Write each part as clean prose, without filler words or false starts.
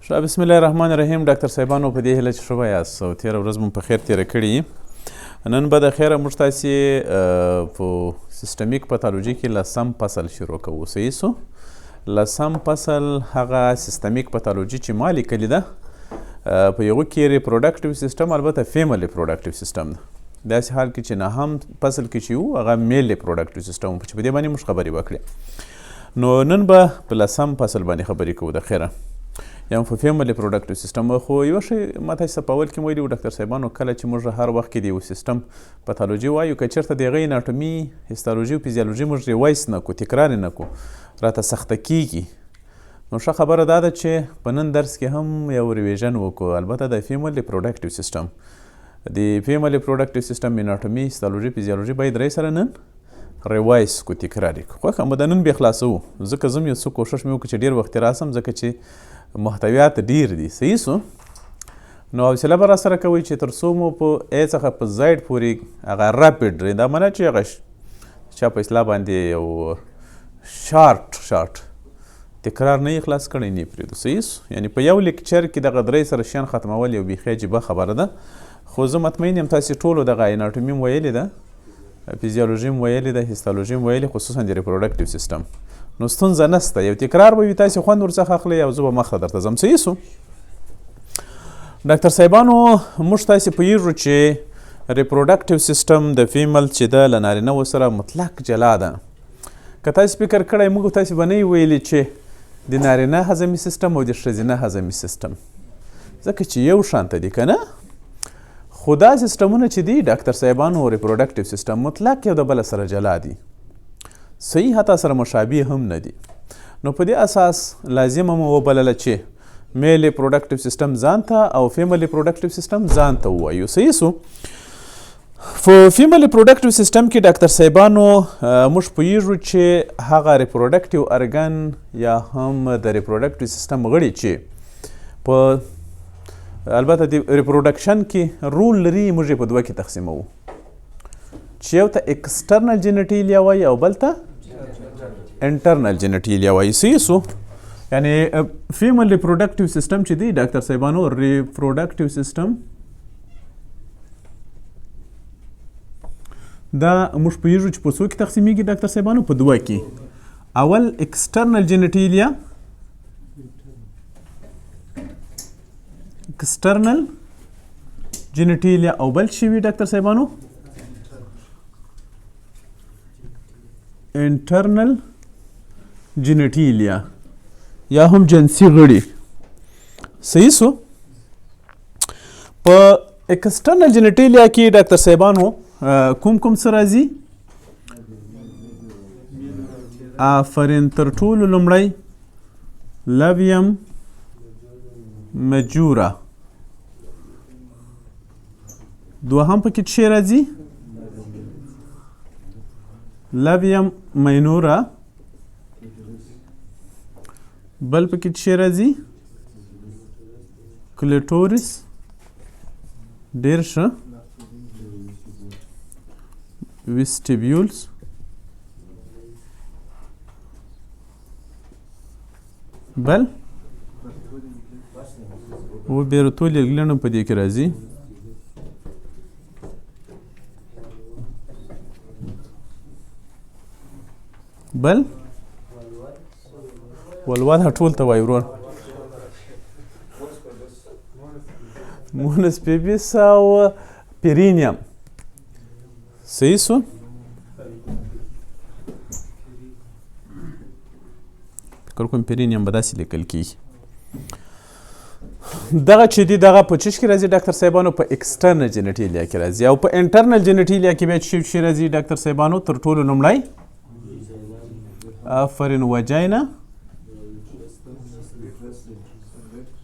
ښه، بسم الله الرحمن الرحیم. ډاکټر صاحبانو، په دې هیله چې ښه به یاست او تېره ورځ مو په خیر تېره کړې. نن به د خیره موږ تاسې په سیستمیک پاتالوژي کې لسم فصل شروع کوو. صحیح سو؟ لسم فصل، هغه سیستمیک پاتالوژي چې ما لیکلې ده، په یوه کې reproductive system، البته female reproductive system ده. داسې حال کې چې نهم فصل کې چې وو، هغه male reproductive system، چې په دې باندې موږ خبرې وکړې. نو نن به په لسم فصل باندې خبرې کوو د خیره، یا په female reproductive system. خو یو شی ما تاسو په اول کې ویلي وو ډاکټر صاحبانو، کله چې موږ هر وخت کې د یو سیستم پاتالوژي وایو، که چېرته د هغې اناټومي، هستالوژي او فزیولوژي موږ revise نه کو، تکرار نه کو، راته سخته کیږي. نو ښه خبره دا ده چې په نن درس کې هم یو revision وکړو، البته د female reproductive system. د female reproductive system اناټومي، هستالوژي، فزیولوژي باید درې سره نن revise کو، تکرار یې کړو. خوښه مو د نن بیا خلاصوو، ځکه زه یو څه کوښښ مې وکړ چې ډېر وختي راسم، ځکه چې محتویات ډېر دي. صحیح سو؟ نو حوصله به راسره کوئ چې تر څو مو په A څخه په Z پورې هغه rapid، دا معنی چې هغه چا په اصطلاح باندې یو short short تکرار نه یې خلاص کړی، نه یې پرېږدو. صحیح سو؟ یعنې په یو lecture کې دغه درې سره شیان ختمول یو بیخي عجیبه خبره ده. خو زه مطمئن یم تاسې ټولو دغه اناټومي هم ویلې ده، فزیولوژي هم ویلې ده، هستالوژي هم ویلې، خصوصا د reproductive system. نو ستونزه نسته، یو تکرار به وي، تاسې خوند ورڅخه اخلئ او زه به مخته درته ځم. صحیح سو؟ ډاکټر صاحبانو، موږ تاسې پوهېږو چې reproductive system د female چې ده، له نارینه وو سره مطلق جلا ده. که تاسې فکر کړی، موږ تاسې به نه ویلي چې د نارینه هضمي سیستم او د ښځینه هضمي سیستم، ځکه چې یو شانته دي که نه؟ خو دا سیستمونه چې دي ډاکټر صاحبانو، reproductive system مطلق یو د بل سره جلا دي، صحیح؟ حتی سره مشابه هم نه دي. نو په دې اساس لازمه مو وبلله چې male reproductive system ځان ته او female reproductive system ځان ته ووایو. صحیح سو؟ په female reproductive system کې ډاکټر صاحبانو، موږ پوهیږو چې هغه reproductive organ یا هم د reproductive system غړي چې په البته د reproduction کې رول لري، موږ یې په دوه کې تقسیموو، چې یو ته external genitalia وایي او بل ته internal genitalia وایي. صحیح سو؟ یعنی female reproductive system چې دی ډاکټر صاحبانو، reproductive system دا موږ پوهیږو چې په څو کې تقسیمیږي ډاکټر صاحبانو؟ په دوه کې. اول external genitalia، external genitalia، او بل شي وي ډاکټر صاحبانو، internal genitalia یا هم جنسي غړي. صحیح سو؟ په external genitalia کې ډاکټر صاحبانو کوم کوم څه راځي؟ آفرین، تر ټولو لومړی labia majora، دوهم پکې څه راځي؟ labia minora، بل پکې څه راځي؟ clitoris. ډېر ښه. vestibules، بل و Bartholin gland په دې کې راځي. بل vulva ټول ته وایي ورور، mons pubis او perineum. صحیح سو؟ فکر کوم perineum به داسې لیکل کېږي. دغه چې دی، دغه په چش کې راځي ډاکټر صاحبانو؟ په external genitalia کې راځي. او په internal genitalia کې بیا چې راځي ډاکټر صاحبانو؟ تر ټولو لومړی، آفرین، vagina،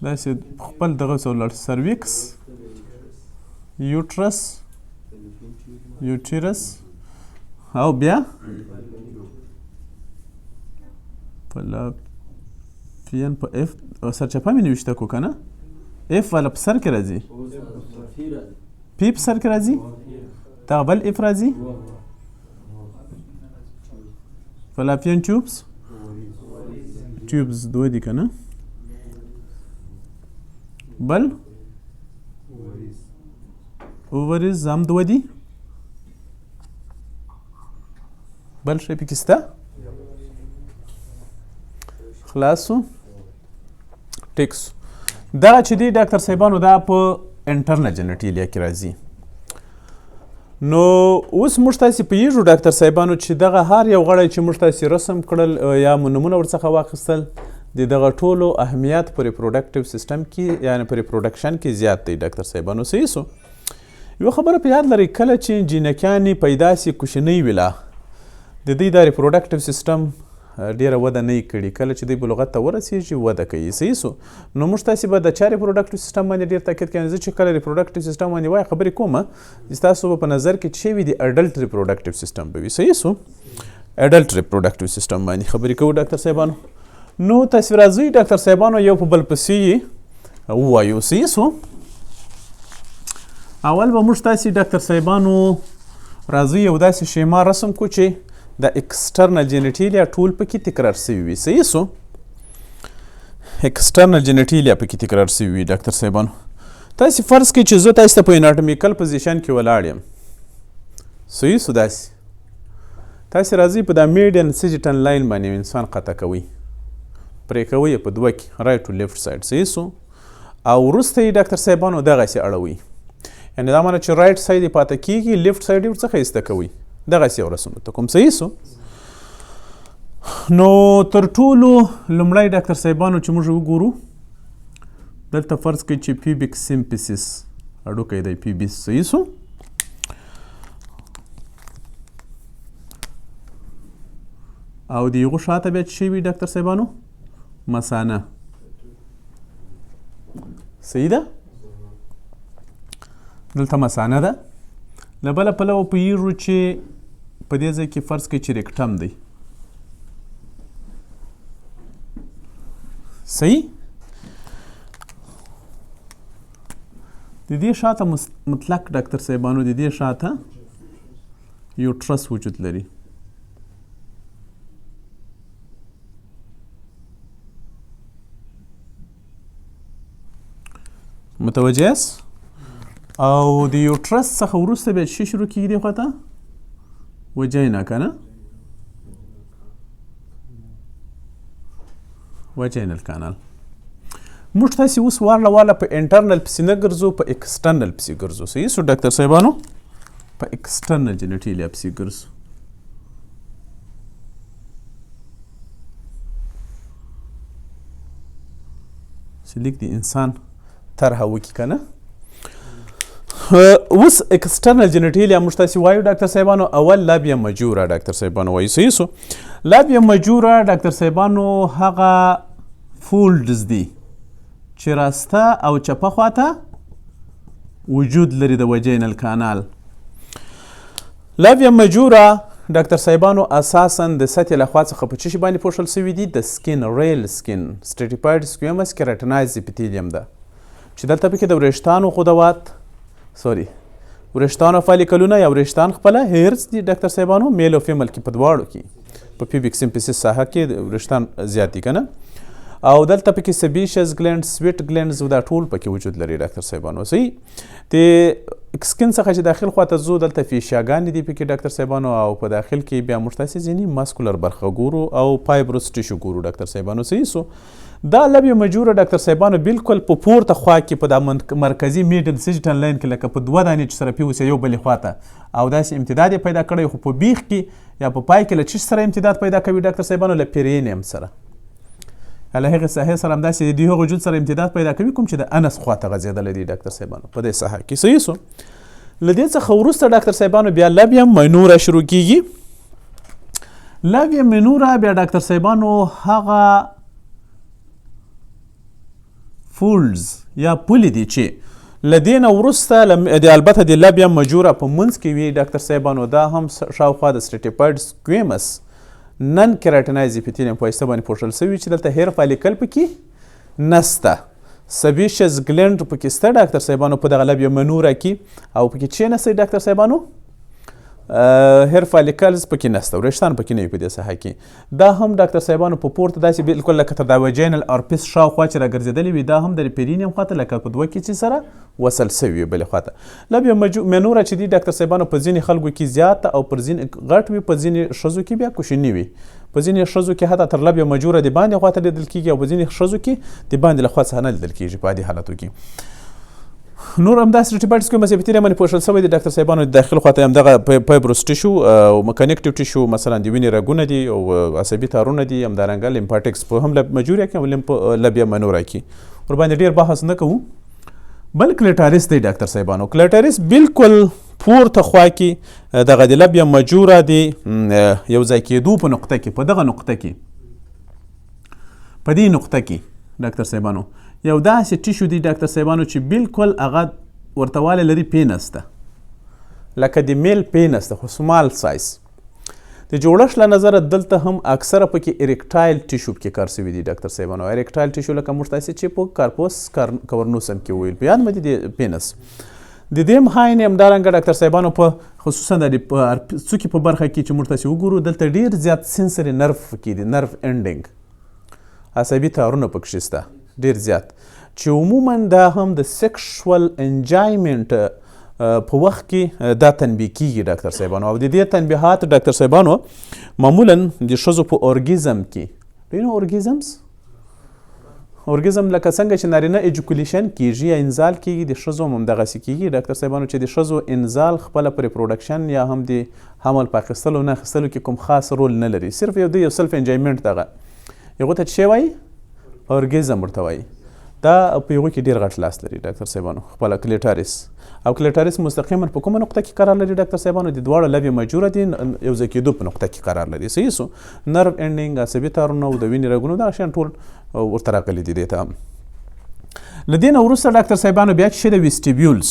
داسې خپل دغه څه ولاړ، cervix، uterus، uterus، او بیا fallopian په F سرچپه مې نوشته کو که نه؟ F والا په سر کې راځي، P په سر کې راځي، دغه بل F راځي، fallopian tubes، tubes دوه دي که نه؟ بل ovaries هم دوه دي. بل شی پکې شته؟ خلاص سو، ټیک سو. دغه چې دی ډاکتر صاحبانو دا په internal genitalia کې راځي. نو اوس موږ تاسې پوهېږو ډاکتر صاحبانو چې دغه هر یو غړی چې موږ تاسې رسم کړل یا مو نومونه ورڅخه واخیستل، د دغه ټولو اهمیت په reproductive system کې، یعنی په reproduction کې زیات دی ډاکتر صاحبانو. صحیح سو. یوه خبره په یاد لرئ، کله چې جینکیانې پیدا سي کوچنۍ وي لا د دوی دا reproductive system ډیره وده نه کړي، کله چې دوی بلوغت ته ورسیږي وده کوي. صحیح سو. نو موږ تاسې به د چا reproductive system باندې ډیر تاکید کوو. زه چې کله reproductive system باندې وایي خبرې کوم، ستاسو به په نظر کې چې وي د adult reproductive system به وي. صحیح سو. adult reproductive system باندې خبرې کوو ډاکتر صاحبانو. نو تاسې راځئ ډاکتر صاحبانو یو په بل پسې ووایو. صحیح سو. اول به موږ تاسې ډاکتر صاحبانو راځئ یو داسې schema رسم کړو چې د external genitalia ټول پکې تکرار سوي وي. صحیح سو. external genitalia پکې تکرار سوي وي ډاکتر صاحبانو. تاسې فرض کړئ چې زه تاسې ته په anatomical position کې ولاړ یم. صحیح سو. داسې تاسې راځئ په دا median sagittal line باندې یو انسان قطع کوئ، پرې کوئ یې په دوه کې، right to left side. صحیح سو. او وروسته یې ډاکتر صاحبانو دغسې اړوئ، یعنې دا معنی چې right side یې پاتې کېږي، left side یې ورڅخه ایسته کوئ، دغسې یو رسم ورته کوم. صحیح سو. نو تر ټولو لومړی ډاکتر صاحبانو چې موږ وګورو دلته فرض کړئ چې pubic symphysis هډوکی دی، pubis. صحیح سو. او د هغو شاته بیا څه شی وي ډاکتر صاحبانو؟ مثانه. صحیح ده. دلته مثانه ده. له بله پلوه پوهېږو چې په دې ځای کې فرض کړئ چې rectum دی. صحیح. د دې شاته مطلق ډاکتر صاحبانو د دې شاته uterus وجود لري. متوجه یاست؟ او د uterus څخه وروسته بیا څه شروع کېږي دې خواته؟ vagina که نه؟ vaginal canal. موږ تاسې اوس وار له واره په internal پسې نه ګرځو، په external پسې ګرځو. صحیح سو ډاکتر صاحبانو؟ په external genitalia پسې ګرځو. چې لیک د انسان طرحه وکړي که نه؟ اوس external genitalia موږ تاسې وایو ډاکتر صاحبانو. اول labia majora ډاکتر صاحبانو وایو. صحیح سو. labia majora ډاکتر صاحبانو هغه folds دي چې راسته او چپه خواته وجود لري د vaginal canal. labia majora ډاکتر صاحبانو اساسا د سطحې له خوا څخه په څه شي باندې پوښل سوي دي؟ د skin، real skin، stratified squamous keratinized epithelium ده چې دلته پکې د وریښتانو غدوات، sorry، وریښتانو follicle ونه یا وریښتان خپله hairs دي ډاکتر صاحبانو، male او female کې په دواړو کې په pubic symphysis ساحه کې وریښتان زیات دي که نه؟ او دلته پکې sebaceous gland، sweat glands دا ټول پکې وجود لري ډاکتر صاحبانو. صحیح. د skin څخه چې داخل خواته ځو دلته fascia ګانې دي پکې ډاکتر صاحبانو، او په داخل کې بیا موږ تاسې ځینې muscular برخه ګورو او fibrous tissue ګورو ډاکتر صاحبانو. صحیح سو. دا labia majora ډاکتر صاحبانو بالکل په پورته خوا کې په دا مرکزي median sagittal line کې لکه په دوه دانې چې سره پیوسي یو بلې خواته او داسې امتداد یې پیدا کړی، خو په بیخ کې یا په پای کې له څه سره امتداد پیدا کوي ډاکتر صاحبانو؟ له perineum سره، له هغې ساحې سره همداسې د دې هغو جلد سره امتداد پیدا کوي کوم چې د anus خواته غځېدلی دی ډاکتر صاحبانو په دې ساحه کې. صحیح سو. له دې څخه وروسته ډاکتر صاحبانو بیا labia minora شروع کیږي. labia minora بیا ډاکتر صاحبانو هغه folds یا پولې دي چې له دې نه وروسته د البته د labia majora په منځ کې وي ډاکتر صاحبانو. دا هم شاوخوا د stratified squamous non keratinized epithelium په واسطه باندې پوښل سوي چې دلته hair follicle پکې نسته، sebaceous gland پکې سته ډاکتر صاحبانو په دغه labia minora کې، او پکې چې نسته ډاکتر صاحبانو Hair follicles پکې نشته، وریښتان پکې نه وي په دې ساحه کې. دا هم ډاکتر صاحبانو په پورته داسې بالکل لکه تر دا vaginal orifice شاوخوا چې راګرځېدلې وي، دا هم د perineum خواته لکه په دوه کې چې سره وصل سوي وي بلې خواته. Labia minora چې دي ډاکتر صاحبانو په ځینې خلکو کې زیات او پر ځینې غټ وي، په ځینې ښځو کې بیا کوچني وي. په ځینې ښځو کې حتی تر labia majora د باندې خواته لیدل کېږي او په ځینې ښځو کې د باندې له خوا څخه نه لیدل کېږي په عادي حالتو کې. نور همدا stratified squamous epithelium باندې پوښل شوی دی ډاکتر صاحبانو. د داخل خواته همدغه fibrous tissue او connective tissue، مثلا د وینې رګونه دي او عصبي تارونه دي، همدارنګه lymphatics په هم majora کې او labia minora کې. ورباندې ډیر بحث نه کوو. بل clitoris دی ډاکتر صاحبانو. Clitoris بالکل پورته خوا کې دغه د labia majora دی یو ځای کېدو په نقطه کې، په دغه نقطه کې، په دې نقطه کې ډاکتر صاحبانو یو داسې tissue دی ډاکتر صاحبانو چې بالکل هغه ورته والی لري penis ته، لکه د male penis ته، خو small size. د جوړښت له نظره دلته هم اکثره پکې erectile tissue پکې کار سوي دي ډاکتر صاحبانو. Erectile tissue لکه موږ تاسې چې په corpus cavernosum کې وویل، په یاد مو دي د penis. د دې مهاین همدارنګه ډاکتر صاحبانو په خصوصا د څوکې په برخه کې چې موږ تاسې وګورو، دلته ډیر زیات sensory nerve پکې دي، nerve ending، عصبي تارونه پکښې شته ډیر زیات، چې عموما دا هم د sexual enjoyment په وخت کې دا تنبیه کیږي ډاکتر صاحبانو. او د دې تنبیهات ډاکتر صاحبانو معمولا د ښځو په orgasm کې. Do you know orgasms? Orgasm لکه څنګه چې نارینه ejaculation کیږي یا انزال کیږي، د ښځو هم همدغسې کیږي ډاکتر صاحبانو، چې د ښځو انزال خپله په reproduction یا هم د حمل په اخیستلو نه اخیستلو کې کوم خاص رول نه لري، صرف یو د یو self enjoyment دغه هغو ته څه وایي، orgasm ورته وایي. دا په هغو کې ډیر غټ لاس لري ډاکتر صاحبانو خپله clitoris. او clitoris مستقیما په کومه نقطه کې قرار لري ډاکتر صاحبانو؟ د دواړو labia majora دي یو ځای کېدو په نقطه کې قرار لري. صحیح سو. Nerve ending، عصبي تارونه او د وینې رګونو دغه شیان ټول ورته راغلي دي دې ته. له دې نه وروسته ډاکتر صاحبانو بیا چې د vestibules،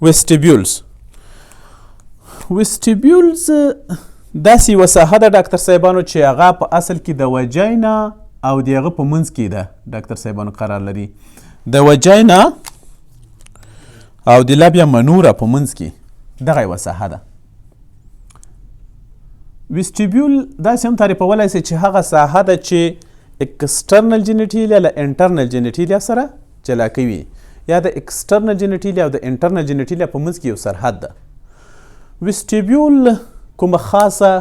vestibules، vestibules داسې یوه ساحه ده ډاکتر صاحبانو چې هغه په اصل کې د vagina او د هغه په منځ کې ده ډاکتر صاحبانو قرار لري، د vagina او د labia minora په منځ کې دغه یوه ساحه ده. Vestibule داسې هم تعریفولای شي چې هغه ساحه ده چې external genitalia له internal genitalia سره جلا کوي، یا د external genitalia او د internal genitalia په منځ کې یو سرحد ده. Vestibule کومه خاصه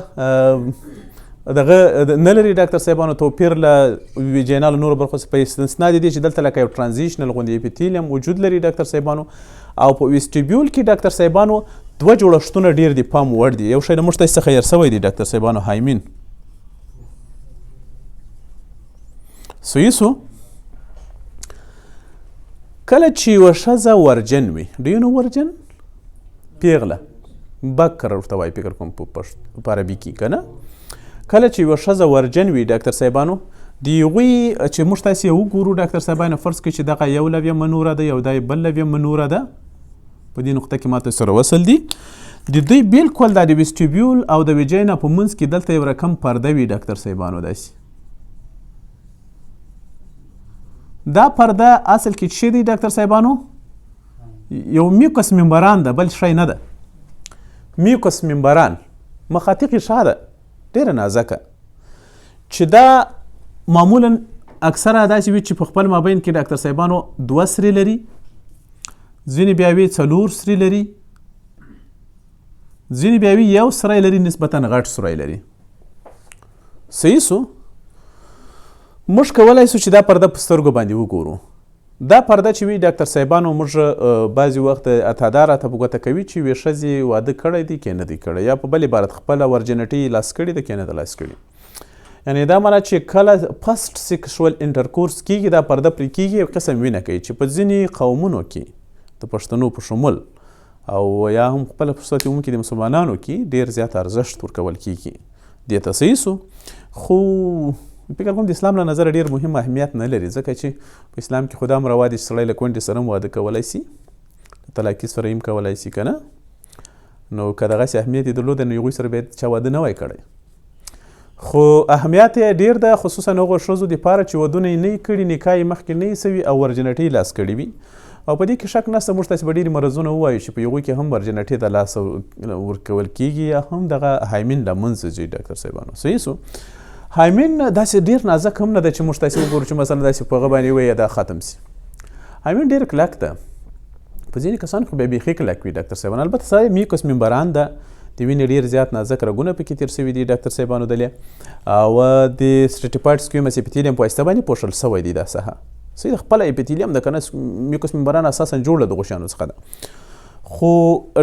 دغه نه لري ډاکتر صاحبانو، توپیر له vaginal نورو برخو څخه، په استثنا د دې چې دلته لکه یو transitional غوندې epithelium وجود لري ډاکتر صاحبانو. او په vestibule کې ډاکتر صاحبانو دوه جوړښتونه ډیر دي پام وړ دي. یو شی له موږ څخه هېر سوی دی ډاکتر صاحبانو، hymen. صحیح سو. کله چې یوه ښځه virgin وي، do you know virgin؟ پیغله، بکر ورته وایي فکر کوم په عربي کې که نه. کله چې یوه ښځه virgin وي ډاکتر صاحبانو، د هغوی چې موږ تاسې وګورو ډاکتر صاحبانو، فرض کړئ چې دغه یو labia minora ده، یو دا بل labia minora ده، په دې نقطه کې ماته سره وصل دي. د دوی بالکل دا د vestibule او د vagina په منځ کې دلته یو رقم پرده وي ډاکتر صاحبانو. داسې دا پرده اصل کې څه دی ډاکتر صاحبانو؟ یو mucous membrane ده، بل شی نه ده. Mucous membrane مخاطي غشا ده ډېره نازکه، چې دا معمولا اکثره داسې وي چې په خپل مابین کې ډاکتر صاحبانو دوه سرې لري، ځینې بیا وي څلور سرې لري، ځینې بیا وي یو سری لري، نسبتا غټ سری لري. صحیح سو. موږ کولای سو چې دا پرده په سترګو باندې وګورو. دا پرده چې وي ډاکتر صاحبانو، موږ بعضې وخت اتادا راته په ګوته کوي چې وی ښځې واده کړی دی که نه دی کړی، یا په بل عبارت خپله virginity لاس کړې ده که نه ده لاس کړې. یعنې دا معنا چې کله first sexual intercourse کیږي دا پرده پرې کیږي، یو قسم وینه کوي چې په ځینې قومونو کې د پښتنو په شمول او یا هم خپله په صورت عموم کې د مسلمانانو کې ډېر زیات ارزښت ورکول کیږي دې ته. صحیح سو. خو فکر کوم د اسلام له نظره ډېر مهم اهمیت نه لري، ځکه چې په اسلام کې خو دا هم روا دي چې سړی له کونډې سره هم واده کولی سي، له طلاقي سره هم کولی سي که نه. نو که دغسې اهمیت یې درلود نو هغوی سره باید چا واده نه وای کړی. خو اهمیت یې ډېر ده، خصوصا هغو ښځو دپاره چې ودونه یې نه کړي، نکاح یې مخکې نه سوي او virginity یې لاس کړي وي. او په دې کې شک نشته موږ تاسې به ډېرې مرضونه ووایو چې په هغوی کې هم ورجنټې ته لاس ورکول کېږي یا هم دغه هایمین له منځه ځي ډاکتر صاحبانو. صحیح سو. هایمین داسې ډېر نازک هم نه ده چې موږ تاسې وګورو چې مثلا داسې په هغه باندې وایي دا ختم سي. هایمین ډېر کلک ده، په ځینې کسانو خو بیا بیخي کلک وي ډاکتر صاحبانو. البته سره میوکس ممبران ده، د وینې ډېر زیات نازک رګونه پکې تېر سوي دي ډاکتر صاحبانو دلې، او د سټریټیفایډ سکویمس اپیتیلیم په واسطه باندې پوښل سوی دی دا ساحه. صحیح ده، خپله اپیتیلیم ده که نه، میوکس ممبران اساسا جوړ له دغو شیانو څخه ده. خو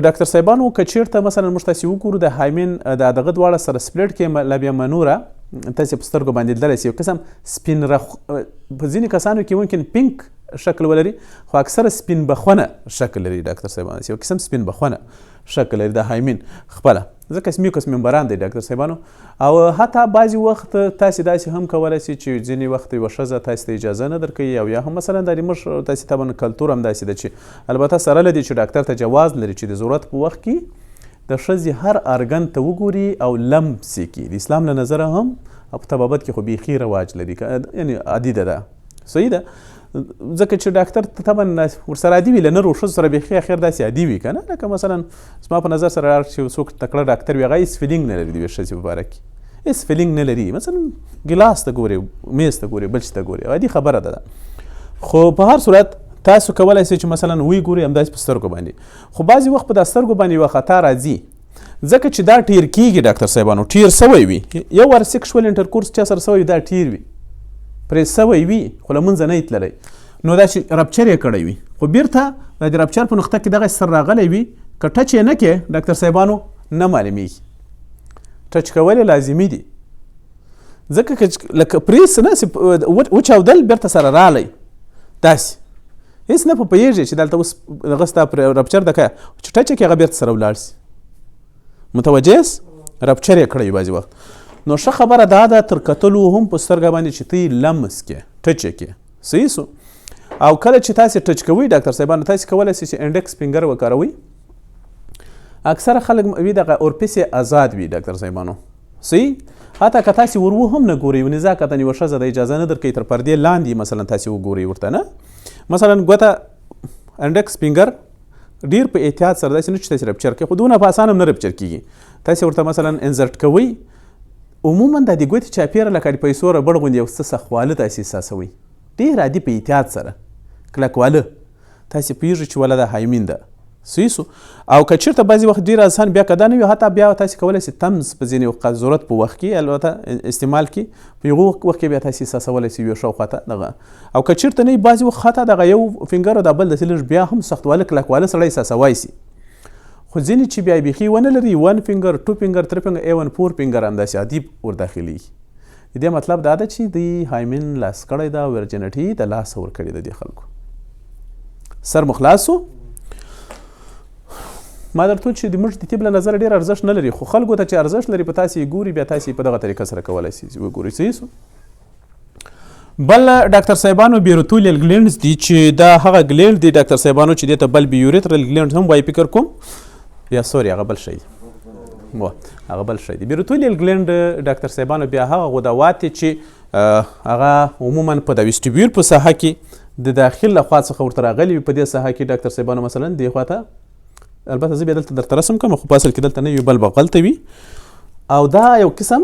ډاکتر صاحبانو که چېرته مثلا موږ تاسې وګورو د هایمین د دغه دواړه سره سپلیټ کې لبیا منوره تاسې په سترګو باندې لیدلی سئ، یو قسم سپین رخ په ځینې کسانو کې ممکن پینک شکل ولري، خو اکثره سپین بخونه شکل لري ډاکتر صاحبانو، یو قسم سپین بخونه شکل لري د هایمین خپله، ځکه میوکس ممبران دی ډاکتر صاحبانو. او حتی بعضې وخت تاسې داسې هم کولی سئ چې ځینې وخت یوه ښځه تاسې ته اجازه نه درکوي، او یا هم مثلا دا د موږ تاسې طبعا کلتور هم داسې ده چې البته سره له دې چې ډاکتر ته جواز لري چې د ضرورت په وخت کې د ښځې هر ارګن ته وګوري او لمس یې کړي، د اسلام له نظره هم او په طبابت کې خو بیخي رواج لري، یعنې عادي ده دا. صحیح ده، ځکه چې ډاکتر ته طبعا ورسره عادي وي، له نر او ښځو سره بیخي اخر داسې عادي وي که نه، لکه مثلا زما په نظر سره چې څوک تکړه ډاکتر وي هغه هېڅ فیلینګ نه لري د یوې ښځې په باره کې، هېڅ فیلینګ نه لري، مثلا ګیلاس ته ګوري، میز ته ګوري، بل شي ته ګوري، عادي خبره ده. خو په هر صورت تاسو کولای شئ چې مثلا ویې ګورئ همداسې په سترګو باندې، خو بعضې وخت په دا سترګو باندې یوه خطا راځي، ځکه چې دا ټیر کیږي ډاکتر صاحبانو، ټیر سوی وي، یو وار سیکشوال انټرکورس چا سره سوی وي دا ټیر وي، پرې سوی وي خو له منځه نه یې تللی، نو دا چې رپچر یې کړی وي، خو بیرته د رپچر په نقطه کې دغه سر راغلی وي، که ټچ یې نه کې ډاکتر صاحبانو نه معلومیږي، ټچ کول یې لازمي دي، ځکه که لکه پرې نه وچاودل بیرته سره راغلی داسې هېڅ نه په پوهېږي چې دلته اوس دغه ستا رپچر ده که چې ټچ یې کړې هغه بیرته سره ولاړ سي، متوجه یاست؟ رپچر یې کړی بعضې وخت. نو ښه خبره دا ده تر کتلو هم په سترګه باندې چې ته یې لمس کړې، ټچ یې کړې، صحیح سو. او کله چې تاسې ټچ کوئ ډاکتر صاحبانو، تاسې کولی سئ چې انډیکس فینګر وکاروئ. اکثره خلک وي دغه اورپیس یې ازاد وي ډاکتر صاحبانو، صحیح؟ حتی که تاسې ور هم نه ګورئ، نزاکتاً یوه ښځه د اجازه نه درکوي تر پردې لاندې مثلا تاسې وګورئ ورته، نه مثلا ګوته انډیکس فینګر ډېر په احتیاط سره، داسې نه چې تاسې رپچر کوئ، خو دونه په اسانه هم نه رپچر کېږي، تاسې ورته مثلا انزرټ کوئ. عموما دا د ګوتې چاپېره لکه د پیسو ربړ غوندې یو څه سخواله تاسې احساسوئ، ډېر عادي په احتیاط سره کلکواله تاسې پوهېږئ چې ولا دا هایمین ده، صحیح سو. او که چېرته بعضې وخت ډېر اسان بیا که دا نه وي، حتی بیا تاسې کولی سئ تمز په ځینې وخت ضرورت په وخت کې البته استعمال کړي، په هغو وخت کې بیا تاسې احساسولی سئ یو شاوخوا ته دغه. او که چېرته نه وي بعضې وخت حتی دغه یو فینګر او دا بل داسې لږ بیا هم سختواله کلکواله سړی احساسوای سي، خو ځینې چې بیا بیخي ونه لري 1 فینګر، 2 فینګر، 3 فینګر، ایون 4 فینګر همداسې عادي ورداخلېږي. د دې مطلب دا ده چې دی هایمین لاس کړی ده، ورجنټي د لاسه ورکړې ده دې خلکو. سر مو خلاص سو؟ ما درته وویل چې د موږ د طب له نظره ډېر ارزښت نه لري، خو خلکو ته چې ارزښت لري په تاسې یې ګوري، بیا تاسې یې په دغه طریقه سره کولی سئ چې وګورئ. صحیح سو؟ بل ډاکتر صاحبانو بیروتولیل ګلینډز دي، چې دا هغه ګلینډ دي ډاکتر صاحبانو چې دې ته بل بیوریترل ګلینډ هم وایي، فکر کوم یا سوري هغه بل شی دی، هغه بل شی دی. بیروتولیل ګلینډ ډاکتر صاحبانو بیا هغه غدوات دي چې هغه عموما په د ویسټیبیول په ساحه کې د داخل له خوا څخه ورته راغلي وي. په دې ساحه کې ډاکتر صاحبانو مثلا دې خوا ته، البته زه بیا دلته درته رسم کوم، خو په اصل کې دلته نه وي، بل بغل ته وي. او دا یو قسم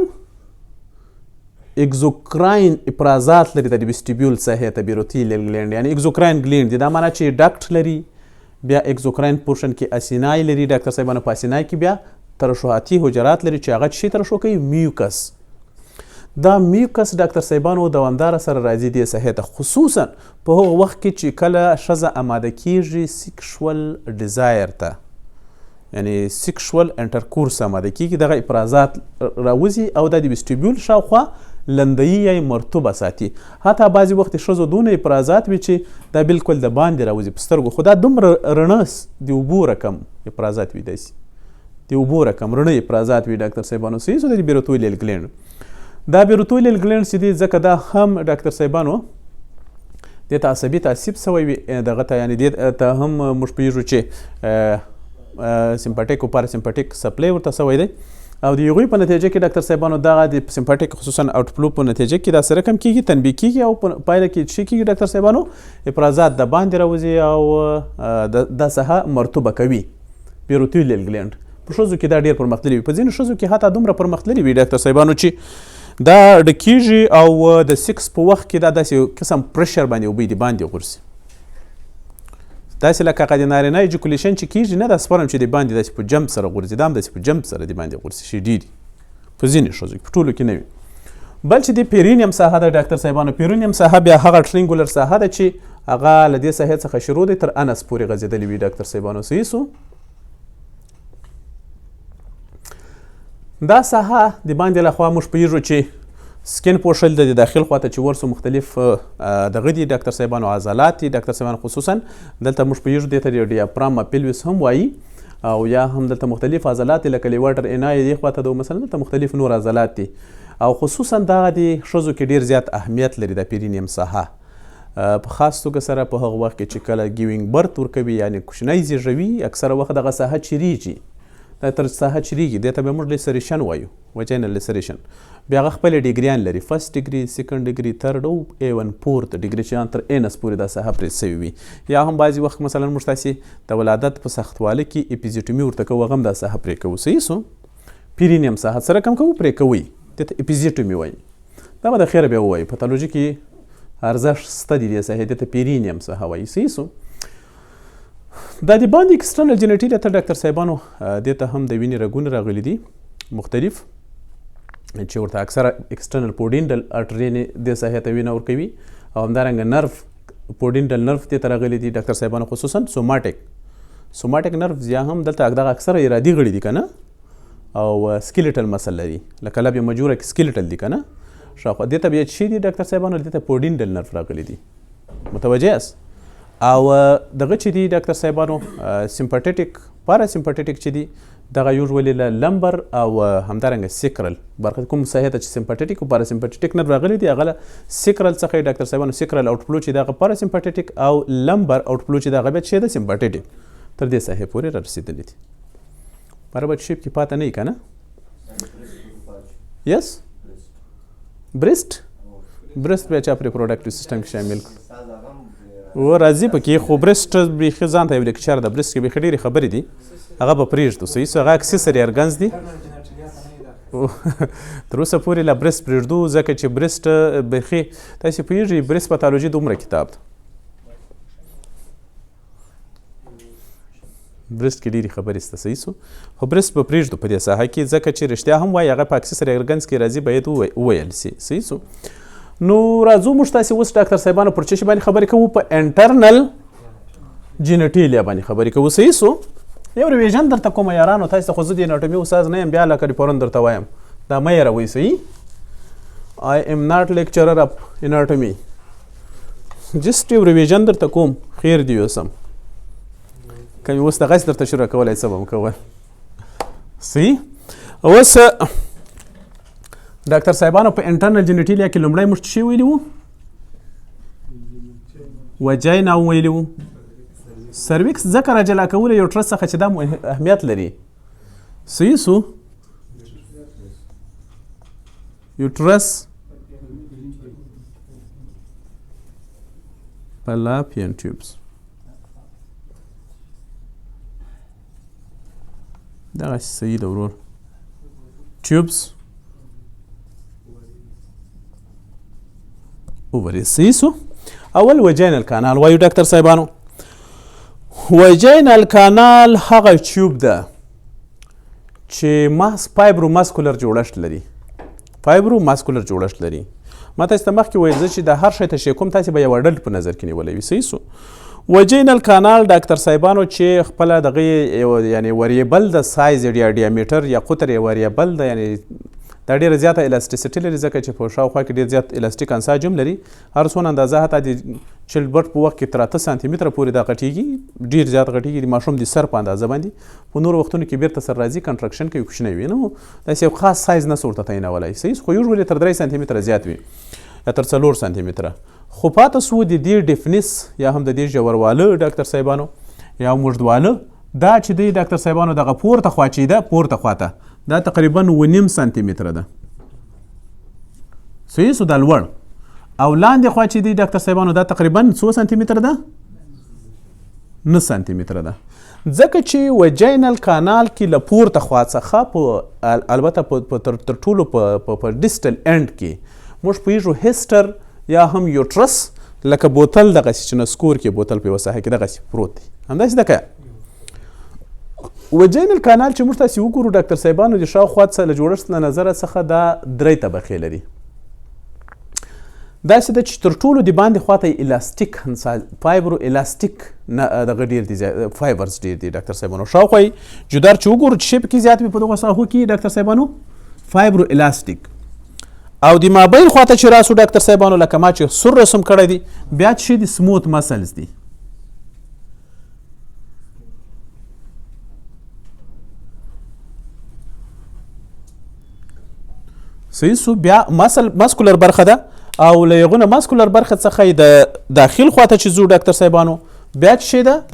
اگزوکراین افرازات لري د ویسټیبیول ساحې ته، بیروتیلیل ګلینډ، یعنی اگزوکراین ګلینډ دی. دا معنا چې ډکټ لري، بیا اگزوکراین پورشن کې اسینای لري ډاکتر صاحبانو، په اسینای کې بیا ترشحاتي حجرات لري چې هغه څه ترشح کوي؟ میوکس. دا میوکس ډاکتر صاحبانو دوامداره سره راځي دې ساحې ته، خصوصا په هغه وخت کې چې کله ښځه اماده کیږي سیکشوال ډیزایر ته، یعنی سیکشوال انټرکورس اماده کیږي، دغه افرازات راوځي او دا د ویسټیبیول شاوخوا لندیي یا مرطوبه ساتي. حتی بعضې وخت ښځو دونه افرازات وي چې دا بالکل د باندې راوځي په سترګو، خو دا دومره رڼه د اوبو رقم افرازات وي، داسې د اوبو رقم رڼه افرازات وي ډاکتر صاحبانو. صحیح سو؟ د بیروتولیل ګلینډ، دا بیروتولیل ګلینډ چې دی، ځکه دا هم ډاکتر صاحبانو دې ته عصبي تعصیب سوی وي دغه ته، یعنی دې ته هم موږ پوهېږو چې سمپاتیک او پاراسمپاتیک سپلی ورته سوی دی. او د هغوی په نتیجه کې ډاکټر صاحبانو دغه د سمپاتیک خصوصا اوټفلو په نتیجه کې دا سره کم کیږي، تنبیه کیږي او په پایله کې څه کیږي ډاکټر صاحبانو؟ افرازات د باندې راوځي او دا ساحه مرطوبه کوي. پیروتیلیل ګلینډ په ښځو کې دا ډیر پرمختللی وي، په ځینو ښځو کې حتی دومره پرمختللی وي ډاکټر صاحبانو چې دا ډکیږي او د سکس په وخت کې دا داسې قسم پرشر باندې اوبه د باندې غورځي، داسې لکه هغه د نارینه ایجوکولیشن چې کیږي نه، دا سپرم چې د باندې داسې په جمپ سره غورځي، دا هم داسې په جمپ سره د باندې غورځي شي ډېري په ځینې ښځو کې، په ټولو کې نه وي. بل چې د پیرینیم ساحه ده ډاکټر صاحبانو، پیرینیم ساحه بیا هغه ټرینګولر ساحه ده چې هغه له دې ساحې څخه شروع دی تر انس پورې غځېدلې وي ډاکټر صاحبانو. صحیح سو؟ دا ساحه د باندې لخوا موږ پوهېږو چې سکین پوښل د داخل خواته چې ورسو مختلف دغه دي ډاکټر صاحبانو، عضلات دي ډاکټر صاحبانو، خصوصا دلته موږ پوهېږو دې ته د ډیاپرام پیلویس هم وایي، او یا هم دلته مختلف عضلات دي لکه لیواټر انای دې خواته ده، مثلا دلته مختلف نور عضلات دي، او خصوصا دغه دي ښځو کې ډېر زیات اهمیت لري دا پیرینیم ساحه، په خاص توګه سره په هغه وخت کې چې کله ګیوینګ برت ورکوي، یعنې کوچنی زیږوي، اکثره وخت دغه ساحه چیریږي، دا تر ساحه چیریږي، دې ته به موږ لیسریشن وایو، وجینل لیسریشن. بیا هغه خپلې ډیګریان لري، فرست ډیګري، سیکنډ ډیګري، تھرډ او ایون فورت ډیګري چې تر انس پورې دا ساحه پرې سوې وي. یا هم بعضې وخت مثلا موږ تاسې د ولادت په سختوالي کې اپیزیټومي ورته کوو، هغه هم دا ساحه پرې کوو. صحیح سو؟ پیرینیم ساحه څه رقم کوو؟ پرې کوئ، دې ته اپیزیټومي وایي. دا به د خیره بیا ووایي، پاتولوژي کې ارزښت شته د دې ساحې، دې ته پیرینیم ساحه وایي. صحیح سو؟ دا د باندې اکسټرنل جینیټیلیا ته ډاکټر صاحبانو دې ته هم د وینې رګونه راغلي دي مختلف، چې ورته اکثره اکسټرنل پوډینډل ارټري دې ساحې ته وینه ورکوي، او همدارنګه نرف پوډینډل نرف دې ته راغلي دي ډاکټر صاحبانو، خصوصا سوماټیک نرف یا هم دلته دغه اکثره ارادي غړي دي که نه، او سکیلیټل مسل لري لکه لبې مجوره کې سکیلیټل دي که نه، شاوخوا دې ته بیا چې دي ډاکټر صاحبانو دې ته پوډینډل نرف راغلي دي. متوجه یاست؟ او دغه چې دي ډاکټر صاحبانو سمپاتیک پاراسمپاتیک چې دي دغه یوژولي له لمبر او همدارنګه سیکرل برخه کوم ساحې ته چې سمپاتیک او پاراسمپاتیک نرف راغلي دي، هغه له سیکرل څخه یې ډاکټر صاحبانو سیکرل اوټفلو چې دغه پاراسمپاتیک او لمبر اوټفلو چې دغه بیا چې ده سمپاتیک تر دې ساحې پورې را رسېدلي دي. پر به شیپ کې پاته نه یې که نه؟ یس برست برست بیا چا په ریپروډکټیو سیستم کې شامل کړ و راځي پکې، خو برست بیخي ځان ته یو لیکچر ده، برست کې بیخي ډېرې خبرې دي، هغه به پرېږدو. صحیح سو؟ هغه اکسیسري ارګنز دي، تر اوسه پورې لا برست پرېږدو، ځکه چې برست بیخي تاسې پوهېږئ برست پاتالوژي دومره کتاب ده، برست کې ډېرې خبرې شته. صحیح سو؟ خو برست به پرېږدو په دې ساحه کې، ځکه چې رښتیا هم وایي هغه په اکسیسري ارګنز کې راځي، باید وویل شي. صحیح سو؟ نو راځو موږ تاسې اوس ډاکټر صاحبانو پر څه شي باندې خبرې کوو؟ په انټرنل جینیټیلیا باندې خبرې کوو. صحیح سو؟ یو ریویژن درته کوم یارانو، تاسې ته خو زه د اناټومي استاد نه یم، بیا لکه پرون درته وایم، دا مه یې صحیح؟ I am not lecturer of anatomy. Just یو ریویژن درته کوم، خیر دی یوسم، که مې اوس دغسې درته شروع کولی څه به مو کول. صحیح؟ اوس ډاکټر صاحبانو په انټرنل جینیټیلیا کې لومړی موږ څه ویلي وو؟ وجینا ویلي وو، سرویکس ځکه را جلا کولو یو ټرس څخه چې دا اهمیت لري. صحیح سو؟ یوټرس فالاپین ټیوبس دغه صحیح ده ورور، ټیوبس اووري. صحیح سو؟ اول وجینل کانال وایو ډاکټر صاحبانو. وجینل کانال هغه tube ده چې ماس fibromuscular جوړښت لري، fibromuscular جوړښت لري. ما تاسو ته مخکې ویل زه چې د هر شی تشریح کوم تاسې به یو adult په نظر کې نیولی وي. صحیح سو؟ وجینل کانال ډاکټر صاحبانو چې خپله دغه یو یعنې variable د سایز یا diameter یا قطر یې variable ده، یعنې دا ډېره زیاته elasticity لري، ځکه چې په شاوخوا کې ډېر زیات الاستیک انساج هم لري. هر څونه اندازه حتی د childbirth په وخت کې تر 8 سانتي متره پورې دا غټېږي، ډېر زیات غټېږي د ماشوم د سر په اندازه باندې. په نورو وختونو کې بیرته سر راځي، contraction کوي، کوچنی وي، نو داسې یو خاص سایز نه ورته تعینولی. صحیح؟ خو یوژولي تر 3 سانتي متره زیات وي یا تر 4 سانتي متره. خو پاته سو د دې deepness یا هم د دې ژورواله ډاکټر صاحبانو یا هم اوږدواله، دا چې دی ډاکټر صاحبانو دغه پورته خوا چې ده، پورته خواته دا تقریبا 7.5 سانتي متره ده. صحیح سو، دا لوړ او لاندې خوا چې دی ډاکټر صاحبانو دا تقریبا څو سانتي متره ده؟ 9 سانتي متره ده. ځکه چې وجینل کانال کې له پورته خوا څخه په البته په تر ټولو په distal end کې موږ پوهېږو hyster یا هم uterus لکه بوتل دغسې چې نسکور کې بوتل په یوه ساحه کې دغسې پروت دی، همداسې ده که vaginal canal چې موږ تاسې وګورو ډاکتر صاحبانو د شاوخوا څخه له جوړښت له نظره څخه دا درې طبقې لري. داسې ده چې تر ټولو د باندې خواته یې elastic fibro elastic نه دغه ډېر دي، fibers ډېر دي ډاکتر صاحبانو. شاوخوا یې جدار چې وګورو چې شی پکې زیات وي په دغو ساحو کې ډاکتر صاحبانو fibro elastic. او د مابین خواته چې راسو ډاکتر صاحبانو لکه ما چې سور رسم کړی دی بیا چې دي smooth muscles دي. صحیح سو، بیا muscle muscular برخه ده او له هغو نه muscular برخه څخه یې د داخل خواته چې ځو ډاکتر صاحبانو بیا چې شی ده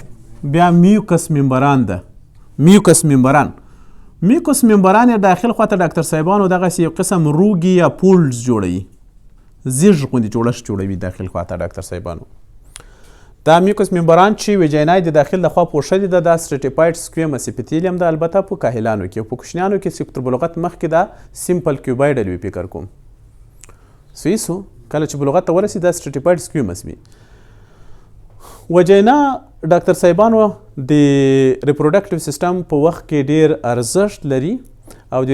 بیا mucous membrane ده. mucous membrane، mucous membrane یې داخل خواته ډاکتر صاحبانو دغسې یو قسم روګي یا folds جوړوي، زیږ غوندې جوړښت جوړوي داخل خواته ډاکتر صاحبانو. دا mucous membrane چې vagina یې د داخل لخوا پوښلې ده دا stratified squamous epithelium ده، البته په کاهلانو کې او په کوچنیانو کې چې تر بلوغت مخکې دا simple cuboidal وي فکر کوم. صحیح سو، کله چې بلوغت ته ورسي دا stratified squamous وي. vagina ډاکتر صاحبانو د reproductive system په وخت کې ډیر ارزښت لري او د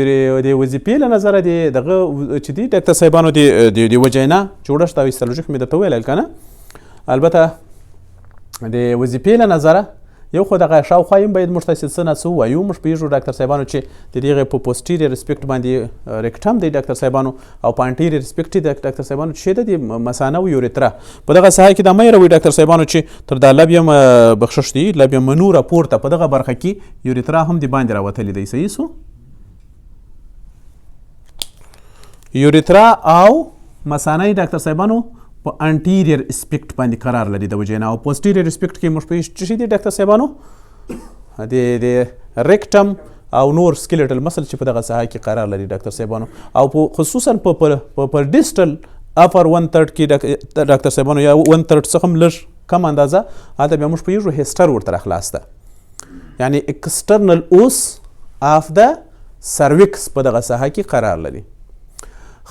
وظیفې له نظره د دغه چې دی ډاکتر صاحبانو د vagina جوړښت او histology خو مې درته وویل که نه، البته د وظیفې له نظره یو خو دغه شاوخوا یې باید موږ تاسې څه نه څه ووایو. موږ پوهېږو ډاکتر صاحبانو چې د دغې په posterior aspect باندې rectum دی ډاکتر صاحبانو او په anterior aspect د ډاکتر صاحبانو چې ده د مثانه او urethra په دغه ساحه کې دا مه هېروئ ډاکتر صاحبانو چې تر دا labia بخشش دی labia minora پورته په دغه برخه کې urethra هم د باندې راوتلی دی. صحیح سو، urethra او مثانه یې ډاکتر صاحبانو په anterior aspect باندې قرار لري د vagina او posterior aspect کې موږ پوهېږو چې دي ډاکتر صاحبانو د rectum او نور skeletal muscle چې په دغه ساحه کې قرار لري ډاکتر صاحبانو او په خصوصا په distal upper 1 third کې ډاکتر صاحبانو یا 1 third څخه هم لږ کم اندازه هلته بیا موږ پوهېږو hyster ورته راخلاص ده، یعنی external os of the cervix په دغه ساحه کې قرار لري.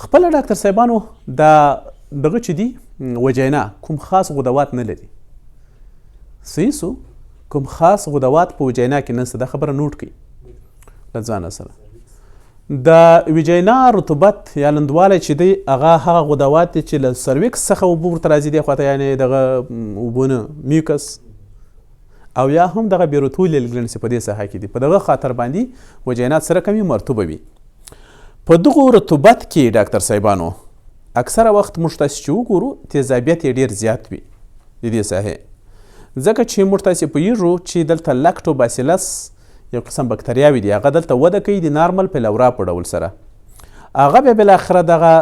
خپله ډاکتر صاحبانو دا دغه چې دي vagina کوم خاص غدوات نه لري. صحیح سو، کوم خاص غدوات په vagina کې نشته، دا خبره note کړئ له ځانه سره. د vagina رطوبت یا لندوالی چې دی هغه هغه غدوات دي چې له cervix څخه اوبه ورته راځي دې خواته، یعنې دغه اوبه نه mucus او یا هم دغه Bartholin glands په دې ساحه کې دي، په دغه خاطر باندې vagina سره کمې مرطوبه وي. په دغو رطوبت کې ډاکتر صاحبانو اکثره وخت موږ تاسې چې وګورو تیزابیت یې ډېر زیات وي د دې ساحې، ځکه چې موږ تاسې پوهېږو چې دلته lactobacillus یو قسم بکتریاوې دي، هغه دلته وده کوي د normal flora په ډول سره، هغه بیا بالاخره دغه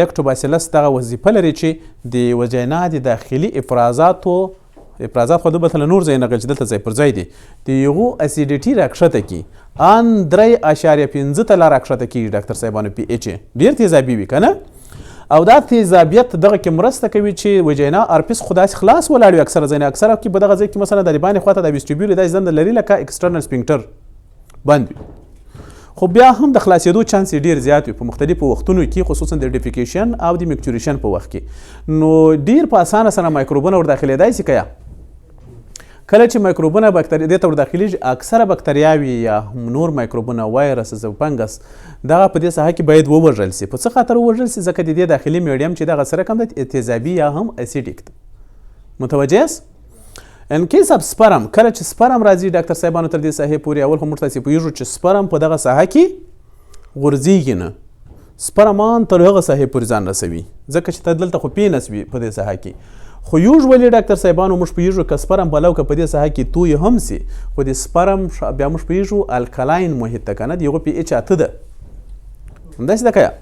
lactobacillus دغه وظیفه لري چې د vagina د داخلي افرازاتو افرازات خو دلته له نور ځای نه غل چې دلته ځای پر ځای دي د هغو acidity راکښته کړي، ان 3.5 ته لا راکښته کېږي ډاکتر صاحبانو pH ډېر تیزابي وي که نه، او دا تیزابیت دغه کې مرسته کوي چې vagina orifice خو داسې خلاص ولاړ وي اکثره ځای نه، اکثره کې په دغه ځای کې مثلا د باندې خواته د vestibule داسې دنده لري لکه external sphincter بند وي، خو بیا هم د خلاصېدو چانس یې ډېر زیات وي په مختلفو وختونو کې، خصوصا د defecation او د micturition په وخت کې، نو ډېر په اسانه سره مایکروبونه ور داخلېدای شي. که کله چې مایکروبونه بکتریا دې ته ور داخلېږي اکثره بکتریاوې یا هم نور مایکروبونه وایرس او fungus دغه په دې ساحه کې باید ووژل شي. په څه خاطر ووژل شي؟ ځکه د دې داخلي medium چې دغه سره کم دی تیزابي یا هم acidic ده. متوجه یاست؟ in case of sperm کله چې sperm راځي ډاکتر صاحبانو تر دې ساحې پورې، اول خو موږ تاسې پوهېږو چې sperm په دغه ساحه کې غورځېږي نه، sperm ان تر هغه ساحې پورې ځان رسوي، ځکه چې ته دلته خو penis وي په دې ساحه کې. خو usually ډاکتر صاحبانو موږ پوهېږو که sperm پلو که په دې ساحه کې توی هم سي، خو د sperm بیا موږ پوهېږو alkaline محیط ته که نه، د هغو pH 8 ده، همداسې ده که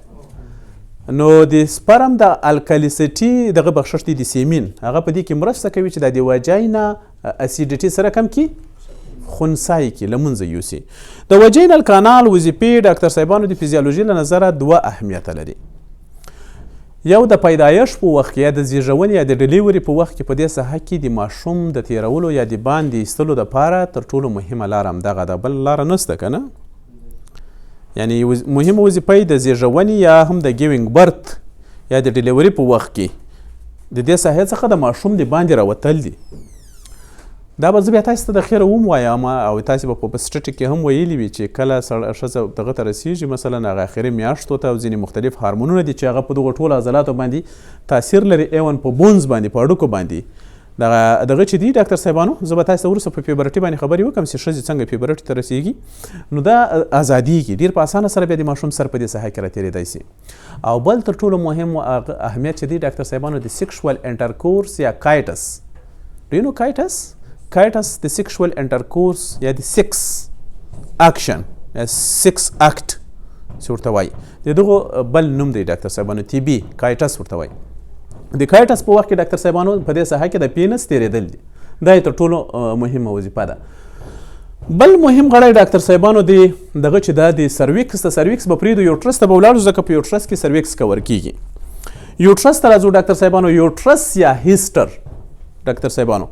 نو د sperm د alkalicity دغه بخشش دی د semen، هغه په دې کې مرسته کوي چې د vagina acidity سره کم کی خنثای کې له منځه یوسي. د وجینل کانال وظیفې ډاکتر صاحبانو د فزیولوژي له نظره دوه اهمیته لري. یو د پیدایښت په وخت کې یا د زیږونې یا د ډیلیوري په وخت کې په دې ساحه کې د ماشوم د تیرولو یا د باندې ایستلو دپاره تر ټولو مهمه لاره همدغه ده، بله لاره نشته که نه. یعنی مهمه وظیفه یې د زیږونې یا هم د giving birth یا د ډیلیوري په وخت کې د دې ساحې څخه د ماشوم د باندې راوتل دي. دا به زه بیا تاسو ته د خیره وم وایم او تاسو به په obstetric کې هم ویلي وي چې کله ښځه دغه ته رسیږي، مثلا هغه اخري میاشتو ته، او ځینې مختلف هارمونونه دي چې هغه په دغو ټولو عضلاتو باندې تاثیر لري، even په bones باندې، په هډوکو باندې. دغه چې دي ډاکتر صاحبانو، زه به تاسو ته وروسته په puberty باندې خبرې وکړم چې ښځې څنګه puberty ته رسیږي. نو دا ازادیږي ډېر په اسانه سره بیا د ماشوم سر په دې ساحه کې راتېرېدای شي. او بل تر ټولو مهم اهمیت چې دی ډاکتر صاحبانو د sexual intercourse یا coitus. Do you know coitus? Coitus د sexual intercourse یا د sex action یا sex act چې ورته وایي، د دغو بل نوم دی ډاکتر صاحبانو، طبي coitus ورته وایي. د coitus په وخت کې ډاکتر صاحبانو په دې ساحه کې د penis تېرېدل دي، دا یې تر ټولو مهمه وظیفه ده. بل مهم غړی ډاکتر صاحبانو دی دغه چې دا د cervix، د cervix به پرېږدو، uterus ته به ولاړ شو، ځکه په uterus کې cervix cover کېږي. uterus ته راځو ډاکتر صاحبانو. uterus یا hyster ډاکتر صاحبانو،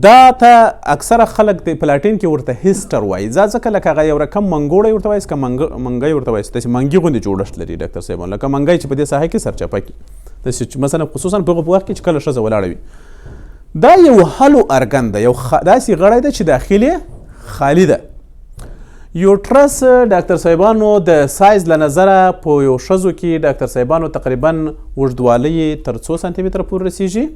دا ته اکثره خلک د په لاټین کې ورته hyster وایي، دا ځکه لکه هغه یو رقم منګوړی ورته وایي، که منګی ورته وایي، داسې منګي غوندې جوړښت لري ډاکتر صاحبانو، لکه منګی چې په دې ساحه کې سرچپه کړي، داسې چې مثلا خصوصا په هغه وخت کې چې کله ښځه ولاړه وي. دا یو hollow organ ده، یو داسې غړی ده چې داخل یې خالي ده. uterus ډاکتر صاحبانو د سایز له نظره په یو ښځو کې ډاکتر صاحبانو تقریبا اوږدوالی یې تر څو سانتي متره پورې رسیږي؟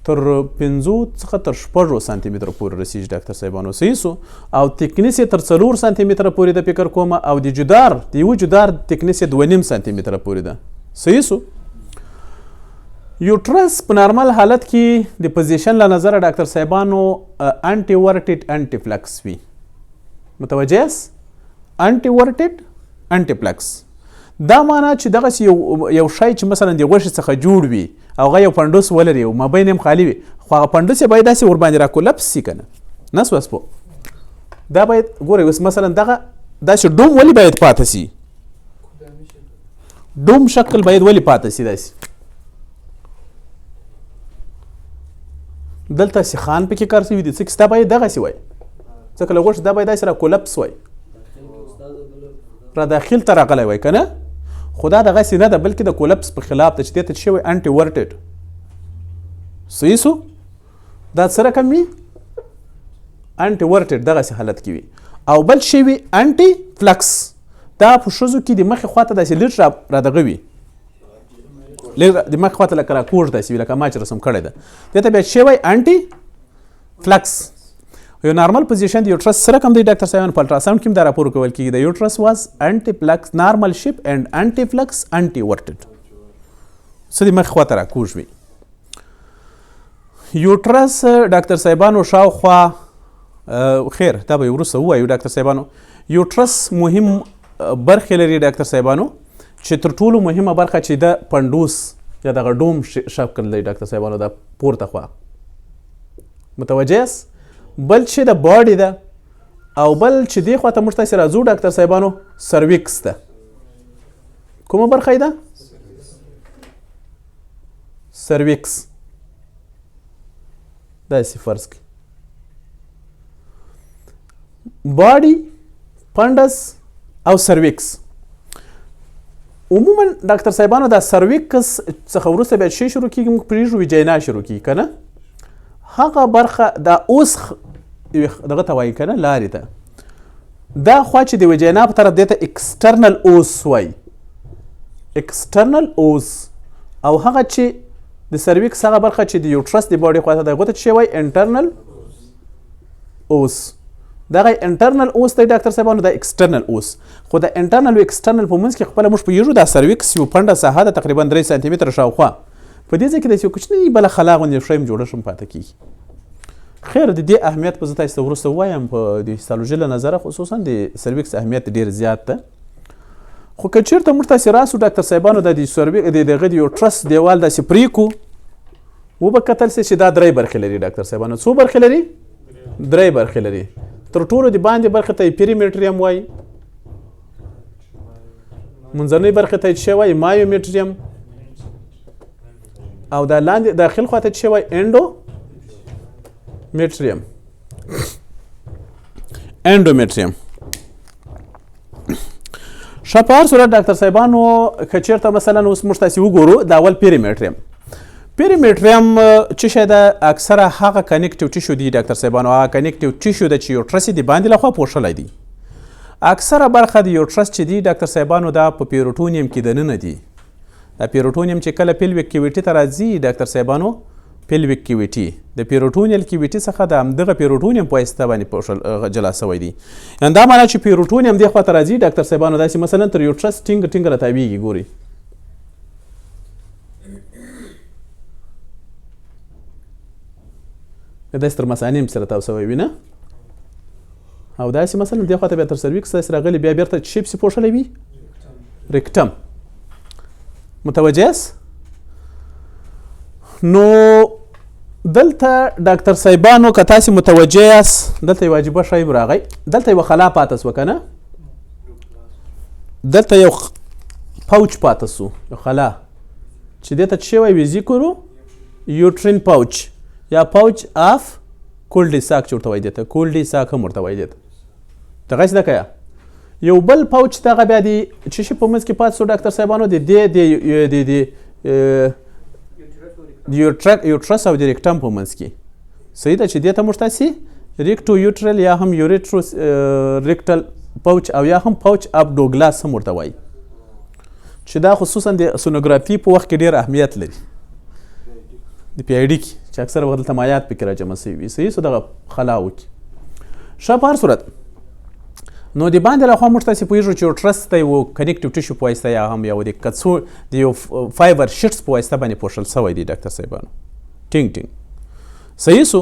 تر 5 څخه تر 6 سانتي متره پورې رسیږي ډاکتر صاحبانو، صحیح سو. او thickness یې تر 4 سانتي متره پورې ده فکر کوم، او د جدار، د یو جدار thickness یې 2.5 سانتي متره پورې ده، صحیح سو. uterus په نارمل حالت کې د position له نظره ډاکتر صاحبانو anteverted anteflex وي، متوجه یاست؟ anteverted anteflex دا معنا چې دغسې یو شی چې مثلا د غوښې څخه جوړ وي او هغه یو پنډوس ولري او مابین یې هم خالي وي، خو هغه پنډوس یې باید داسې ورباندې را collapse شي که نه، نه سوس پوه. دا باید ګورئ اوس مثلا دغه داسې dome ولې باید پاتې شي؟ dome شکل باید ولې پاتې شي؟ داسې دلته سیخان پکې کار شوي دي، څه کې دا باید دغسې وای، ځکه له غوښې دا باید داسې را collapse وای، را داخل ته راغلی وای که نه، خو دا دغسې نه ده، بلکې د collapse په خلاف ده چې دې ته څه وایي؟ anteverted. صحیح سو؟ دا څه رقم وي؟ anteverted دغسې حالت کې وي. او بل شی وي anteflex، دا په ښځو کې د مخې خواته داسې لږ را دغه وي، لږ د مخې خواته لکه را کوږ داسې وي، لکه ما چې رسم کړی ده، دې ته بیا څه وایي؟ anteflex. یو normal position د uterus څه رقم دی ډاکتر صاحبان؟ په ultrasound کې هم دا راپور کول کېږي. د uterus was anteflex normal shape and anteflex anteverted، څه د مخې خواته را کوږ وي. uterus ډاکتر صاحبانو شاوخوا، خیر دا به یې وروسته ووایو ډاکتر صاحبانو. uterus مهم برخې لري ډاکتر صاحبانو، چې تر ټولو مهمه برخه چې د پنډوس یا دغه dome شکل دی ډاکتر صاحبانو، دا پورته خوا، متوجه یاست؟ بل چې د body ده، او بل چې دې خواته موږ تاسې راځو ډاکتر صاحبانو cervix ده. کومه برخه یې ده؟ cervix. داسې فرض کړئ body، fundus او cervix. عموما ډاکتر صاحبانو دا cervix څخه وروسته بیا شی شروع کیږي، موږ پرېږدو vagina شروع کیږي که نه، هغه برخه دا اوس دغه ته وایي که نه، لارې ته. دا خوا چې د vagina په طرف دی ته external os وایي، external os. او هغه چې د cervix هغه برخه چې د uterus د body خواته دی هغه ته څه وایي؟ internal os. دغه internal os دی ډاکتر صاحبانو، دا external os. خو د internal او external په منځ کې خپله موږ پوهېږو دا cervix یو پنډه ساحه ده تقریبا 3 سانتي متره شاوخوا، په دې ځای کې داسې یو کوچنۍ بله خلا غوندې یو شی هم جوړښت هم پاتې کېږي. خیر د دې اهمیت به زه تاسو ته وروسته ووایم، په د histology له نظره خصوصا د cervix اهمیت ډېر زیات ده. خو که چېرته موږ تاسې راسو ډاکتر صاحبانو، دا د cervix د دغه د uterus دیوال داسې پرې کړو، وبه کتل سي چې دا درې برخې لري ډاکتر صاحبانو. څو برخې لري؟ درې برخې لري. تر ټولو د باندې برخې ته یې پیریمیټریم وایي، منځنۍ برخې ته یې څه وایي؟ مایومیټریم، او دا لاندې داخل خواته څه وایي؟ انډومیټریم. انډومیټریم. ښه، په هر صورت ډاکټر صاحبانو، که چېرته مثلا اوس موږ تاسې وګورو د اول پیریمیټریم. پیریمیټریم څه شی ده؟ اکثره هغه connective tissue دی ډاکټر صاحبانو، هغه connective tissue ده چې uterus یې د باندې لخوا پوښلی دی. اکثره برخه د uterus چې دی ډاکټر صاحبانو، دا په peritoneum کې دننه دي. دا peritoneum چې کله pelvic cavity ته راځي ډاکټر صاحبانو، pelvic cavity د peritoneal cavity څخه د همدغه peritoneum په واسطه باندې پوښل جلا سوی دی. یعنی دا معنا چې peritoneum دې خواته راځي ډاکټر صاحبانو، داسې مثلا تر uterus ټینګ ټینګ راتاویږي. ګوري داسې تر مثانې هم سره تاو سوی وي نه، او داسې مثلا دې خواته بیا تر cervix داسې راغلی، بیا بیرته چې پسې پوښلی وي rectum. متوجه یاست؟ نو دلته ډاکټر صاحبانو که تاسې متوجه یاست، دلته یو عجیبه شی راغی، دلته یوه خلا پاته سوه که نه، دلته یو pouch پاته سو، یو خلا چې دې ته څه وایي؟ vesico uterine pouch یا pouch of cul-de-sac چې ورته وایي، دې ته cul-de-sac هم ورته وایي. دې ته دغسې ده که یا یو بل pouch دغه بیا د څه شي په منځ کې پاتې سو ډاکټر صاحبانو؟ د دې د د د uterus او د rectum په منځ کې. صحیح ده چې دې ته موږ تاسې recto uteral یا هم uretero rectal pouch او یا هم pouch of Douglas هم ورته وایي، چې دا خصوصا د sonography په وخت کې ډېر اهمیت لري، د PID کې چې اکثره وخت دلته مایعات پکې راجمع سوي وي. صحیح سو دغه خلا وکړي. ښه، په هر صورت نو د باندې لخوا موږ تاسې پوهېږو چې uterus ته یو connective tissue په واسطه یا هم یو د کڅو د یو fiber sheets په واسطه باندې پوښل سوی دی ډاکټر صاحبانو، ټینګ ټینګ. صحیح سو.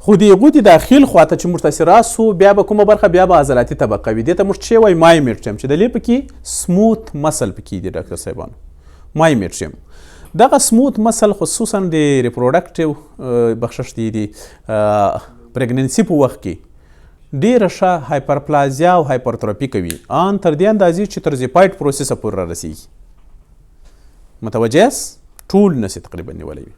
خو د هغو د داخل خواته چې موږ تاسې راسو، بیا به کومه برخه؟ بیا به عضلاتي طبقه وي. دې ته موږ څه وایي؟ myometrium، چې د لې پکې smooth muscle پکې دي ډاکټر صاحبانو. myometrium دغه smooth muscle خصوصا د reproductive بخشش دی، د pregnancy په وخت کې ډېره ښه hyperplasia او hypertrophy کوي، ان تر دې اندازې چې تر xiphoid process پورې را رسېږي. متوجه یاست؟ ټول نس یې تقریبا نیولی وي.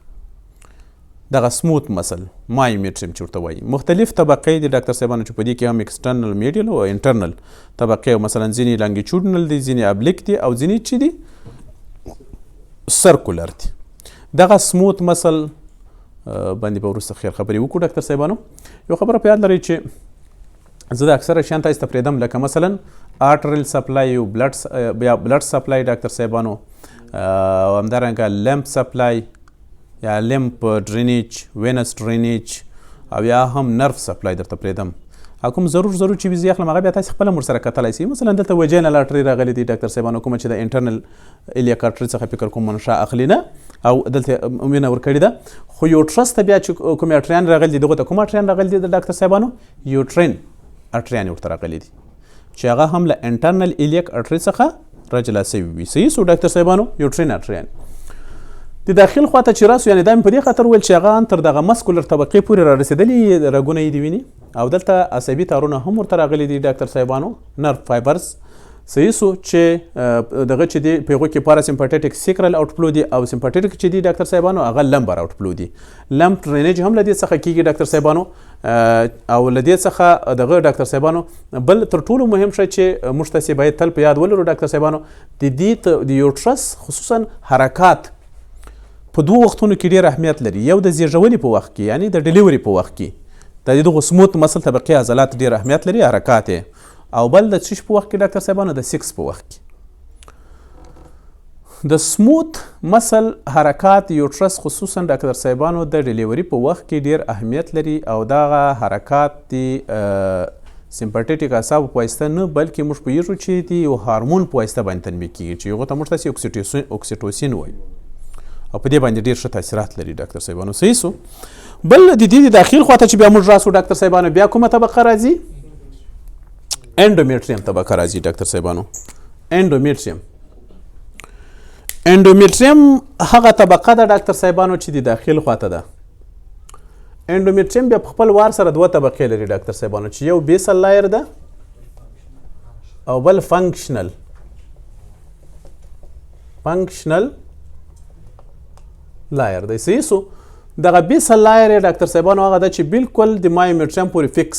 دغه smooth muscle myometrium چې ورته وایي، مختلف طبقې دي ډاکټر صاحبانو، چې په دې کې هم external، medial او internal طبقې، مثلا ځینې longitudinal دي، ځینې oblique دي، او ځینې چې دي circular دي. دغه smooth muscle باندې به وروسته خیر خبرې وکړو ډاکټر صاحبانو. یو خبره په یاد لرئ چې زه د اکثره شیان تاسو ته پرېږدم، لکه مثلا arterial supply او blood یا blood supply ډاکټر صاحبانو، او همدارنګه lymph supply یا lymph drainage، venous drainage، او یا هم nerve supply درته پرېږدم. او کوم ضرور ضرور چې ویزې اخلم هغه بیا تاسې خپله هم ورسره کتلی شئ. مثلا دلته vaginal artery راغلي دي ډاکټر صاحبانو، کومه چې د internal iliac artery څخه فکر کوم منشا اخلي نه، او دلته وینه ورکړې ده. خو uterus ته بیا چې کوم artery ان راغلي دي، دغه ته کوم artery ان راغلي دي ډاکټر صاحبانو؟ uterine artery ان ورته راغلي دي، چې هغه هم له internal iliac artery څخه راجلا سوي وي. صحیح سو ډاکټر صاحبانو؟ uterine artery ان د داخل خواته چې راسو، یعنې دا مې په دې خاطر وویل چې هغه ان تر دغه muscular طبقې پورې را رسېدلي رګونه یې دي ویني، او دلته عصبي تارونه هم ورته راغلي دي ډاکټر صاحبانو، nerve fibers. صحیح سو چې دغه چې دی په هغو کې parasympathetic sacral outflow دي، او sympathetic چې دي ډاکټر صاحبانو هغه lumbar outflow دي. lymph drainage هم له دې څخه کیږي ډاکټر صاحبانو. او له دې څخه دغه ډاکټر صاحبانو بل تر ټولو مهم شی چې موږ تاسې باید تل په یاد ولرو ډاکټر صاحبانو، د دې د uterus خصوصا حرکات په دوو وختونو کې ډېر اهمیت لري. یو د زیږونې په وخت کې، یعنی د ډیلیوري په وخت کې د دغو smooth muscle طبقې عضلات ډېر اهمیت لري، حرکات یې، او بل د څه په وخت کې ډاکټر صاحبانو؟ د سیکس په وخت کې د smooth muscle حرکات uterus خصوصا ډاکټر صاحبانو د ډیلیوري په وخت کې ډېر اهمیت لري، او دغه حرکات د sympathetic اعصابو په واسطه نه، بلکې موږ پوهېږو چې د یو هارمون په واسطه باندې تنبیه کېږي، چې هغو ته موږ تاسې oxytocin وایو، او په دې باندې ډېر ښه تاثیرات لري ډاکټر صاحبانو. صحیح سو. بل د دې د داخل خواته چې بیا موږ راسو ډاکټر صاحبانو، بیا کومه طبقه راځي؟ endometrium طبقه راځي ډاکټر صاحبانو. endometrium، endometrium هغه طبقه ده ډاکټر صاحبانو چې د داخل خواته ده. انډومیټریم بیا په خپل وار سره دوه طبقې لري ډاکټر صاحبانو، چې یو basal layer ده او بل functional layer دی. صحیح سو. دغه basal layer یې ډاکټر صاحبانو هغه ده چې بالکل د myometrium پورې fix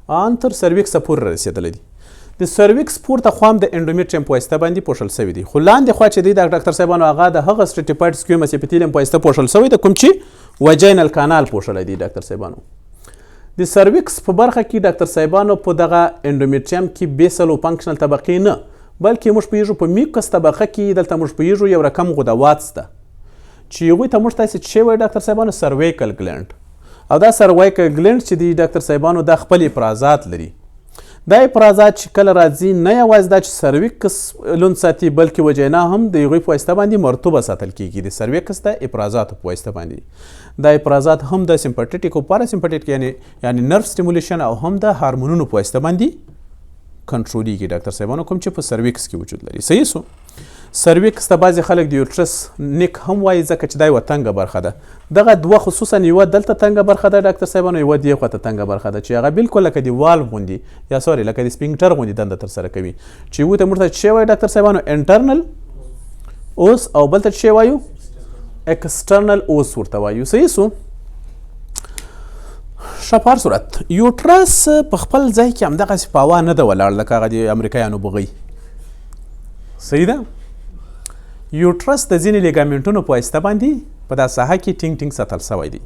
ان تر cervix پورې رسېدلی دی. د cervix پورته خوا هم د endometrium په واسطه باندې پوښل شوی دی، خو لاندې خوا چې دی د ډاکټر صاحبانو هغه د هغه stratified squamous epithelium په واسطه پوښل شوی دی کوم چې vaginal canal پوښلی دی ډاکټر صاحبانو. د cervix په برخه کې ډاکټر صاحبانو په دغه endometrium کې basal او functional طبقې نه، بلکې موږ پوهېږو په mucous طبقه کې دلته موږ پوهېږو یو رقم غدوات شته چې هغوی ته موږ تاسې څه وایو ډاکټر صاحبانو؟ cervical gland. او دا cervical gland چې دی ډاکټر صاحبانو دا خپل افرازات لري. دا افرازات چې کله راځي نه یوازې دا چې cervix لوند ساتي، بلکې vagina هم د هغوی په واسطه باندې مرطوبه ساتل کېږي، د cervix د افرازاتو په واسطه باندې. دا افرازات هم د sympathetic او parasympathetic یعنی nerve stimulation او هم د هارمونونو په واسطه باندې کنټرولېږي ډاکټر صاحبانو، کوم چې په cervix کې وجود لري. صحیح سو. cervix ته بعضې خلک د uterus neck هم وایي، ځکه چې دا یوه تنګه برخه ده. دغه دوه خصوصا یوه دلته تنګه برخه ده ډاکټر صاحبانو، یوه دې خواته تنګه برخه ده چې هغه بالکل لکه د valve غوندې یا sorry لکه د sphincter غوندې دنده ترسره کوي، چې یو ته موږ ته څه وایو ډاکټر صاحبانو؟ internal os، او بل ته څه وایو؟ external os ورته وایو. صحیح سو. ښه، په هر صورت uterus په خپل ځای کې همدغسې په هوا نه ده ولاړ لکه هغه د امریکایانو بغۍ. صحیح ده. uterus د ځینې ligament ونو په واسطه باندې په دا ساحه کې ټینګ ټینګ ساتل شوی دی،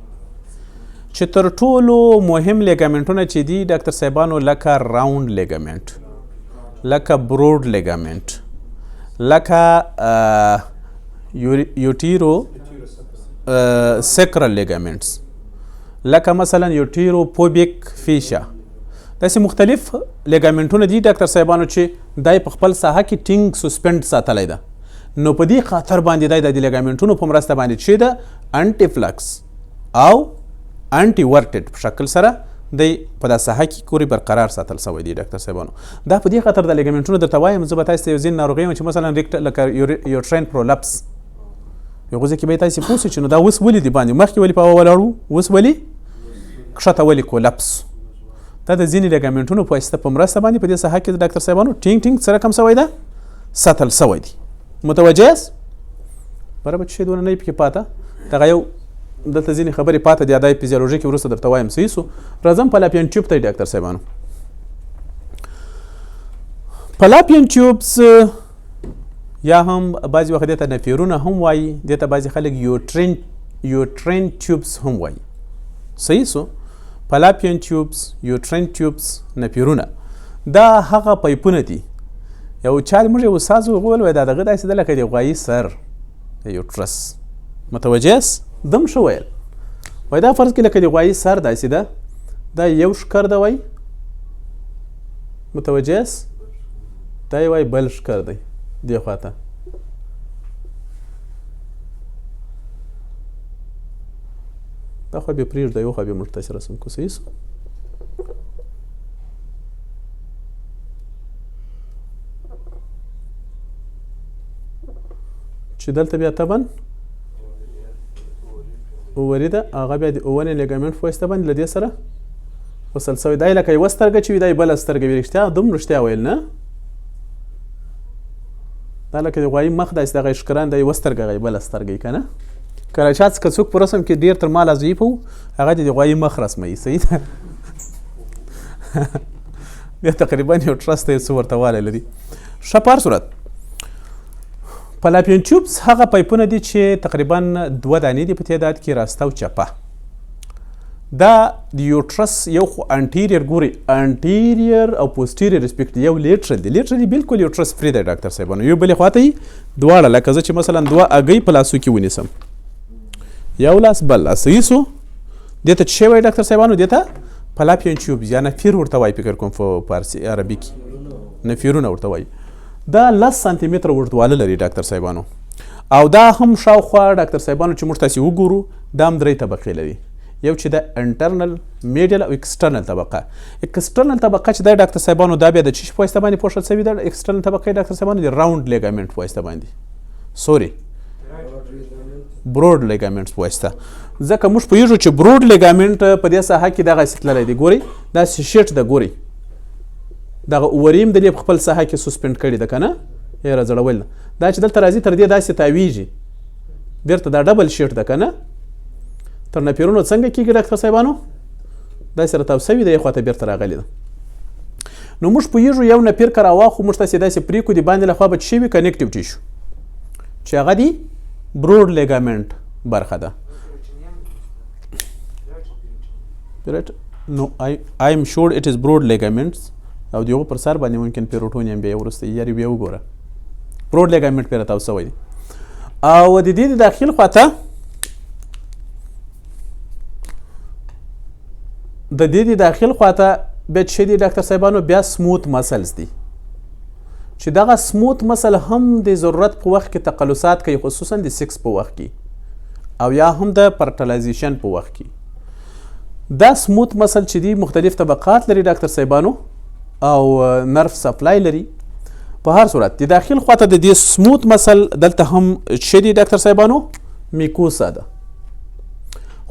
چې تر ټولو مهم ligament ونه چې دي ډاکټر صاحبانو لکه round ligament، لکه broad ligament، لکه utero sacral ligaments، لکه مثلا uteropubic fascia، داسې مختلف ligament ونه دي ډاکټر صاحبانو چې دا یې په خپل ساحه کې ټینګ suspend ساتلی ده. نو په دې خاطر باندې دی د ligament ونو په مرسته باندې چې ده anteflexed او anteverted په شکل سره دی په دا ساحه کې کورې برقرار ساتل شوی دی ډاکټر صاحبانو. دا په دې خاطر د ligament ونو درته وایم، زه به تاسو ته یو ځین ناروغۍ چې مثلا ریکټ لکه uterine prolapse یو غوځه کې به تاسو پوه شئ چې نو دا اوس ولې دی باندې مخکې ولې په هوا ولاړ وو، اوس ولې کښته ولې collapse. دا د ځینې ligament ونو په واسطه په مرسته باندې په دې ساحه کې د ډاکټر صاحبانو ټینګ ټینګ سره کم شوی ده ساتل شوی دی. متوجه یاست؟ بره به چې دونه نه پکې پاته، دغه یو دلته ځینې خبرې پاته دي، دا فزیولوژي کې وروسته درته وایم. صحیح سو. راځم fallopian tube ته ډاکټر صاحبانو. fallopian tubes یا هم بعضې وخت دې ته نفیرونه هم وایي، دې ته بعضې خلک uterine tubes هم وایي. صحیح سو. fallopian tubes، uterine tubes، نفیرونه دا هغه پایپونه دي. یو چا موږ یو استاد وویل وای دا دغه داسې ده لکه د غوایي سر uterus. متوجه یاست؟ دم ښه ویل. وای دا فرض کړئ لکه د غوایي سر داسې ده، دا یو ښکر ده وای، متوجه یاست؟ دا یې وای بل ښکر دی دې خواته. دا خو به پرېږده، یو خوا به موږ تاسې رسم کړو. صحیح سو. چې دلته بیا طبعا ovary ده، هغه بیا د ovarian ligament په واسطه باندې له دې سره وصل شوی. دا یې لکه یوه سترګه چې وي، دا یې بله سترګه وي. رښتیا دومره رښتیا ویل نه، دا لکه د غوایي مخ داسې دغه ښکران دا یوه سترګه، هغه یې بله سترګه وي که نه. کله چا که څوک په رسم کې ډېر تر ما لا ضعیف و، هغه دې د غوایي مخ رسموي. صحیح ده. بیا تقریبا یو uterus ته یو څه ورته والی لري. ښه، په هر صورت fallopian tubes هغه پایپونه دي چې تقریبا دوه دانې دي په تعداد کې، راسته او چپه. دا د uterus یو خو anterior ګوري، anterior او posterior aspect یو lateral دی. lateral بالکل uterus free دی ډاکټر صاحبانو، یو بلې خواته یې دواړه. لکه زه چې مثلا دوه اګۍ په لاسو کې ونیسم، یو لاس بل لاس، صحیح سو. دې ته څه وایي ډاکټر صاحبانو؟ دې ته fallopian tubes یا نفیر ورته وایي، فکر کوم په فارسي عربي کې نفیرونه ورته وایي. دا 10 سانتي متره اوږدوالی لري ډاکټر صاحبانو. او دا هم شاوخوا ډاکټر صاحبانو چې موږ تاسې وګورو دا هم درې طبقې لري. یو چې د internal، medial او external طبقه. external طبقه چې دا ډاکټر صاحبانو دا بیا د چی په واسطه باندې پوښل شوې ده؟ external طبقه ډاکټر صاحبانو د round ligament په واسطه باندې، sorry broad ligaments په واسطه. ځکه موږ پوهېږو چې broad ligament په دې ساحه کې دغسې تللی دی، ګورئ داسې sheet ده، ګورئ دغه ovary هم د دې په خپل ساحه کې suspend کړې ده که نه، یې راځړولې ده. دا چې دلته راځي تر دې داسې تاویږي، بیرته دا double sheet ده که نه. تر نپیرونو څنګه کېږي ډاکټر صاحبانو؟ داسې راتاو سوي ده، یې خواته بیرته راغلې ده. نو موږ پوهېږو یو نپیر که راواخو موږ تاسې داسې پرېږدو، د باندې له خوا به څه شي وي؟ connective tissue، چې هغه دي broad ligament برخه ده. نو I am sure it is broad ligaments، او د هغو پر سر باندې ممکن peritoneum بیا وروسته یاري بیا وګوره، broad ligament پرې راتاو سوی دی. او د دې د داخل خواته د دې د داخل خواته بیا چې دي ډاکټر صاحبانو بیا smooth muscles دي، چې دغه smooth muscle هم د ضرورت په وخت کې تقلصات کوي، خصوصا د سیکس په وخت کې او یا هم د fertilization په وخت کې. دا smooth muscle چې دي مختلف طبقات لري ډاکټر صاحبانو او nerve supply لري. په هر صورت د داخل خواته د دې smooth muscle دلته هم چې دي ډاکټر صاحبانو mucosa ده.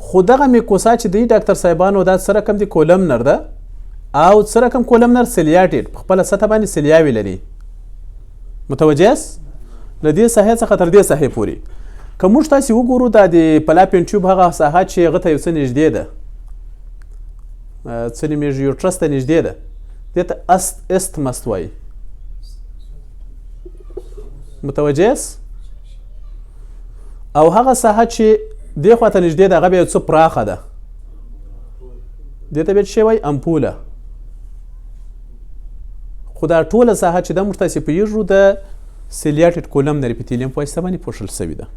خو دغه mucosa چې دی ډاکټر صاحبانو دا څه رقم دي؟ columnar ده، او څه رقم columnar؟ ciliated، په خپله سطح باندې cilia وې لري. متوجه یاست؟ له دې ساحې څخه تر دې ساحې پورې که موږ تاسې وګورو دا د fallopian tube هغه ساحه چې هغه ته یو څه نږدې ده، څه نومېږي، uterus ته نږدې ده، دې ته isthmus وایي. متوجه یاست؟ او هغه ساحه چې دې خوا ته نږدې ده هغه بیا یو څه پراخه ده، دې ته بیا څه شی وایي؟ ampulla. خو دا ټوله ساحه چې ده موږ تاسې پوهېږو د ciliated columnar epithelium په واسطه باندې پوښل شوې ده.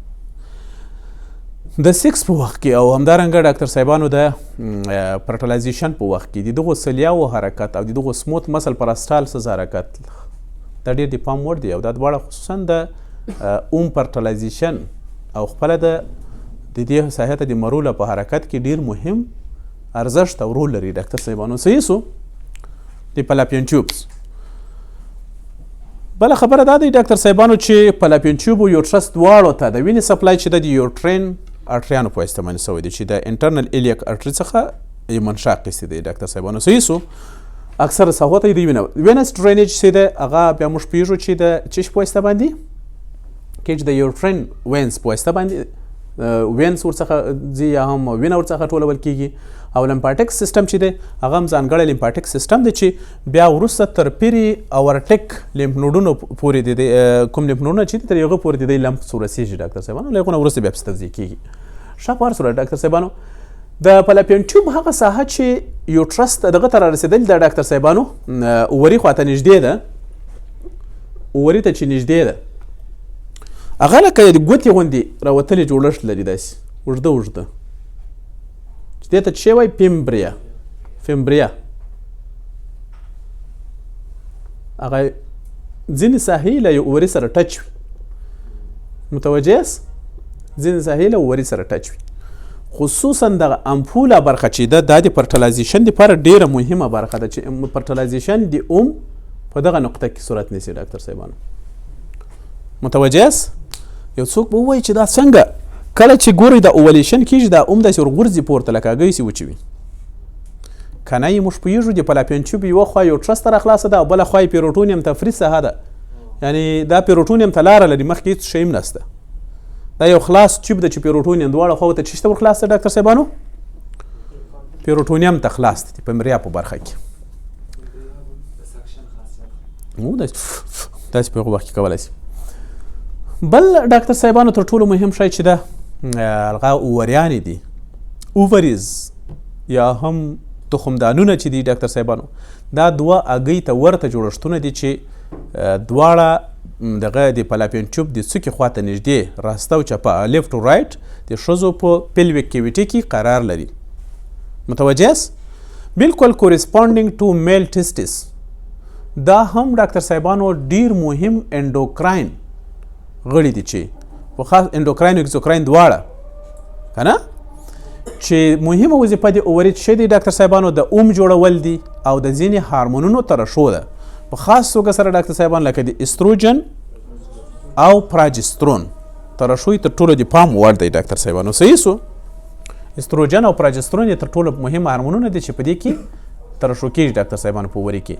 د سیکس په وخت کې او همدارنګه ډاکټر صاحبانو د fertilization په وخت کې د دغو cilia وو حرکت او د دغو smooth muscle peristalsis حرکت دا ډېر د پام وړ دی، او دا دواړه خصوصا د ovum fertilization او خپله د دې ساحې ته د morula په حرکت کې ډېر مهم ارزښت او رول لري ډاکټر صاحبانو. صحیح سو د fallopian tubes. بله خبره دا دی ډاکټر صاحبانو چې fallopian tube او uterus دواړو ته د وینې supply چې ده د uterine artery انو په واسطه باندې سوی دی، چې د internal iliac artery څخه یې منشأ اخیستی دی ډاکټر صاحبانو. صحیح سو اکثره ساحو ته یې د وینه venous drainage چې ده هغه بیا موږ پوهېږو چې د څه شي په واسطه باندې کېږي، د uterine veins په واسطه باندې veins ورڅخه ځي یا هم وینه ورڅخه ټولول کېږي. او lymphatic system چې دی هغه هم ځانګړی lymphatic system دی چې بیا وروسته تر peri-aortic lymph node ونو پورې دی، کوم lymph node ونه چې دي تر هغه پورې دی lymph ورسېږي ډاکټر صاحبانو، له هغو نه وروسته بیا پسې توزیع کېږي. ښه، په هر صورت ډاکټر صاحبانو د fallopian tube هغه ساحه چې uterus ته دغه ته را رسېدلې ده ډاکټر صاحبانو، ovary خواته نږدې ده، ovary ته چې نږدې ده هغه لکه د ګوتې غوندې راوتلې جوړښت لري، داسې اوږده اوږده، چې دې ته څه شی وایي؟ fimbria. fimbria هغه ځینې ساحې له یو ovary سره touch وي. متوجه یاست؟ ځینې ساحې له ovary سره touch وي، خصوصا دغه ampulla برخه چې ده دا د fertilization دپاره ډېره مهمه برخه ده، چې fertilization د ovum په دغه نقطه کې صورت نیسي ډاکټر صاحبانو. متوجه یاست؟ یو څوک به ووایي چې دا څنګه؟ کله چې ګورئ دا ovulation کېږي دا ovum داسې ورغورځي پورته لکه هګۍ چې وچوي که نه یې موږ پوهېږو د fallopian tube یوه خوا uterus ته راخلاصه ده او بله خوا یې peritoneum ته free ساحه ده، یعنې دا peritoneum ته لاره لري، مخکې هېڅ شی هم نشته، دا یو خلاص tube ده چې peritoneum دواړه خواو ته چیرته ورخلاص ده ډاکټر صاحبانو؟ peritoneum ته خلاص دی په fimbria په برخه کې. نو داسې په هغه وخت کې کولی شي. بل ډاکټر صاحبانو تر ټولو مهم شی چې ده هغه ovary انې دي، ovaries یا هم تخمدانونه چې دي ډاکټر صاحبانو، دا دوه هګۍ ته ورته جوړښتونه دي چې دواړه دغه د fallopian tube د څوکې خواته نږدې راسته او چپه left to right د ښځو په pelvic cavity کې قرار لري. متوجه یاست؟ بالکل corresponding to male testes. دا هم ډاکټر صاحبانو ډیر مهم endocrine غړي دي چې په خاص endocrine او exocrine دواړه که نه، چې مهمه وظیفه د ovary څه دی ډاکټر صاحبانو؟ د ovum جوړول دي او د ځینې هارمونونو ترشح ده، په خاص توګه سره ډاکټر صاحبان لکه د استروجن او progesterone ترشح تر ټولو د پام وړ دی ډاکټر صاحبانو. صحیح سو. استروجن او پروجسترون یې تر ټولو مهم هارمونونه دي چې په دې کې ترشح کېږي ډاکټر صاحبانو په اووري کې.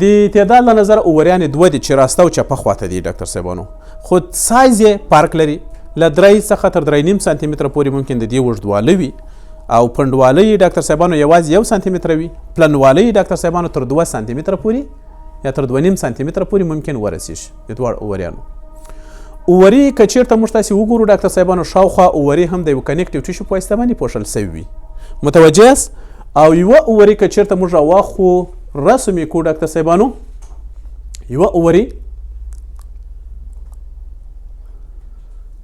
د تعداد له نظره اووریانې دوه دي چې راسته او چپه خواته دي ډاکټر صاحبانو، خو سایز یې فرق لري. له 3 څخه تر 3.5 سانتي متره پورې ممکن د دې اوږدوالی وي، او پنډوالی یې ډاکټر صاحبانو یوازې 1 سانتي متره وي. پلنوالی یې ډاکټر صاحبانو تر 2 سانتي متره پورې یا تر 2.5 سانتي متره پورې ممکن ورسېږي د دواړو اووریانو. اووري که چېرته موږ تاسې وګورو ډاکټر صاحبانو، شاوخوا اووري هم د یو connective tissue په واسطه باندې پوښل سوي وي. متوجه یاست؟ او یوه اووري که چېرته موږ راواخو رسم یې کړو ډاکټر صاحبانو، یوه اووري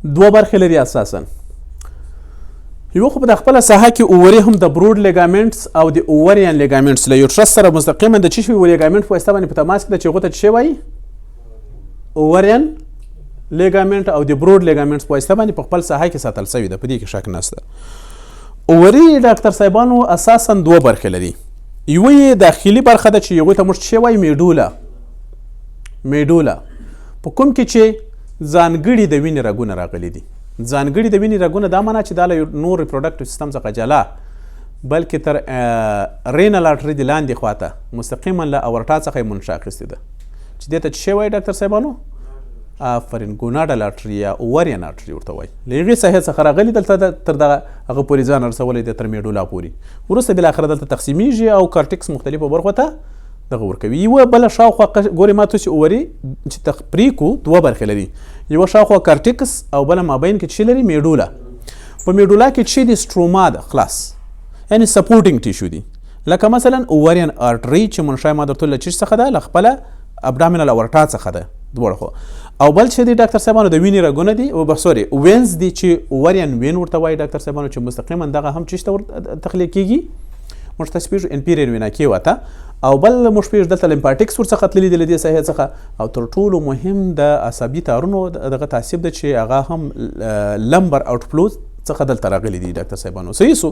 دوه برخې لري اساسا. یو خو په خپله ساحه کې اووري هم د broad ligaments او د ovarian ligaments له uterus سره مستقیما د څه شي یو ligament په واسطه باندې په تماس کې ده چې هغو ته څه شی وایي؟ ovarian ligament او د broad ligaments په واسطه باندې په خپل ساحه کې ساتل شوې ده، په دې کې شک نشته. اووري ډاکټر صاحبانو اساسا دوه برخې لري. یوه یې داخلي برخه ده چې هغوی ته موږ څه وایي؟ medulla. medulla په کوم کې چې ځانګړي د وینې رګونه راغلي دي. ځانګړي د وینې رګونه دا معنا چې دا له نور reproductive system څخه جلا، بلکې تر renal artery د لاندې خواته مستقیما له اورټا څخه یې منشأ اخیستې ده چې دې ته څه وایي ډاکټر صاحبانو؟ آفرین، gonadal artery یا ovarian artery ورته وایي. له هغې ساحې څخه راغلي دلته تر دغه هغه پورې ځان رسولی دی، تر medulla پورې. وروسته بالاخره دلته تقسیمیږي او کارټکس مختلفو برخو ته دغه ورکوي. یوه بله شاوخوا ګورې ما ته چې اووري چې تفریق دوه برخې لري، یوه شاوخوا کارټکس او بله مابین کې چې لري medulla. په medulla کې چې دي stroma ده، خلاص، یعنی supporting tissue دي، لکه مثلا ovarian artery چې منشأ ما درته له چیش څخه ده؟ له خپله abdominal aorta څخه ده دواړه خو. او بل چې دي ډاکټر صاحبانو د وینې رګونه دي، او sorry veins دي چې ovarian vein ورته وایي ډاکټر صاحبانو، چې مستقیما دغه هم چیش ته تخلیه کېږي، موږ تاسو پوهېږو inferior vena cava ته. او بل موږ پوهېږو دلته lymphatics ورڅخه تللي دي له دې ساحې څخه. او تر ټولو مهم د عصبي تارونو دغه تعصیب ده چې هغه هم lumbar outflow څخه دلته راغلي دي ډاکټر صاحبانو. صحیح سو.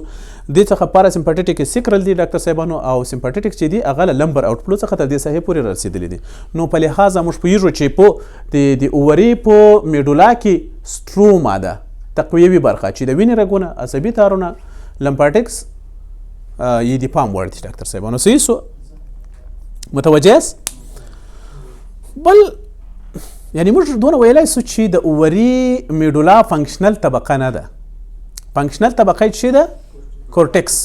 دې څخه parasympathetic sacral دي ډاکټر صاحبانو، او sympathetic چې دي هغه له lumbar outflow څخه تر دې ساحې پورې رسېدلي دي. نو په لحاظه موږ پوهېږو چې په د اووري په medulla کې stroma ده، تقویوي برخه چې د وینې رګونه، عصبي تارونه، lymphatics یې د پام وړ دي ډاکټر صاحبانو. صحیح سو. متوجه یاست؟ بل یعنی موږ دونه ویلای سو چې د اووري medulla functional طبقه نه ده. functional طبقه یې څه ده؟ کورټکس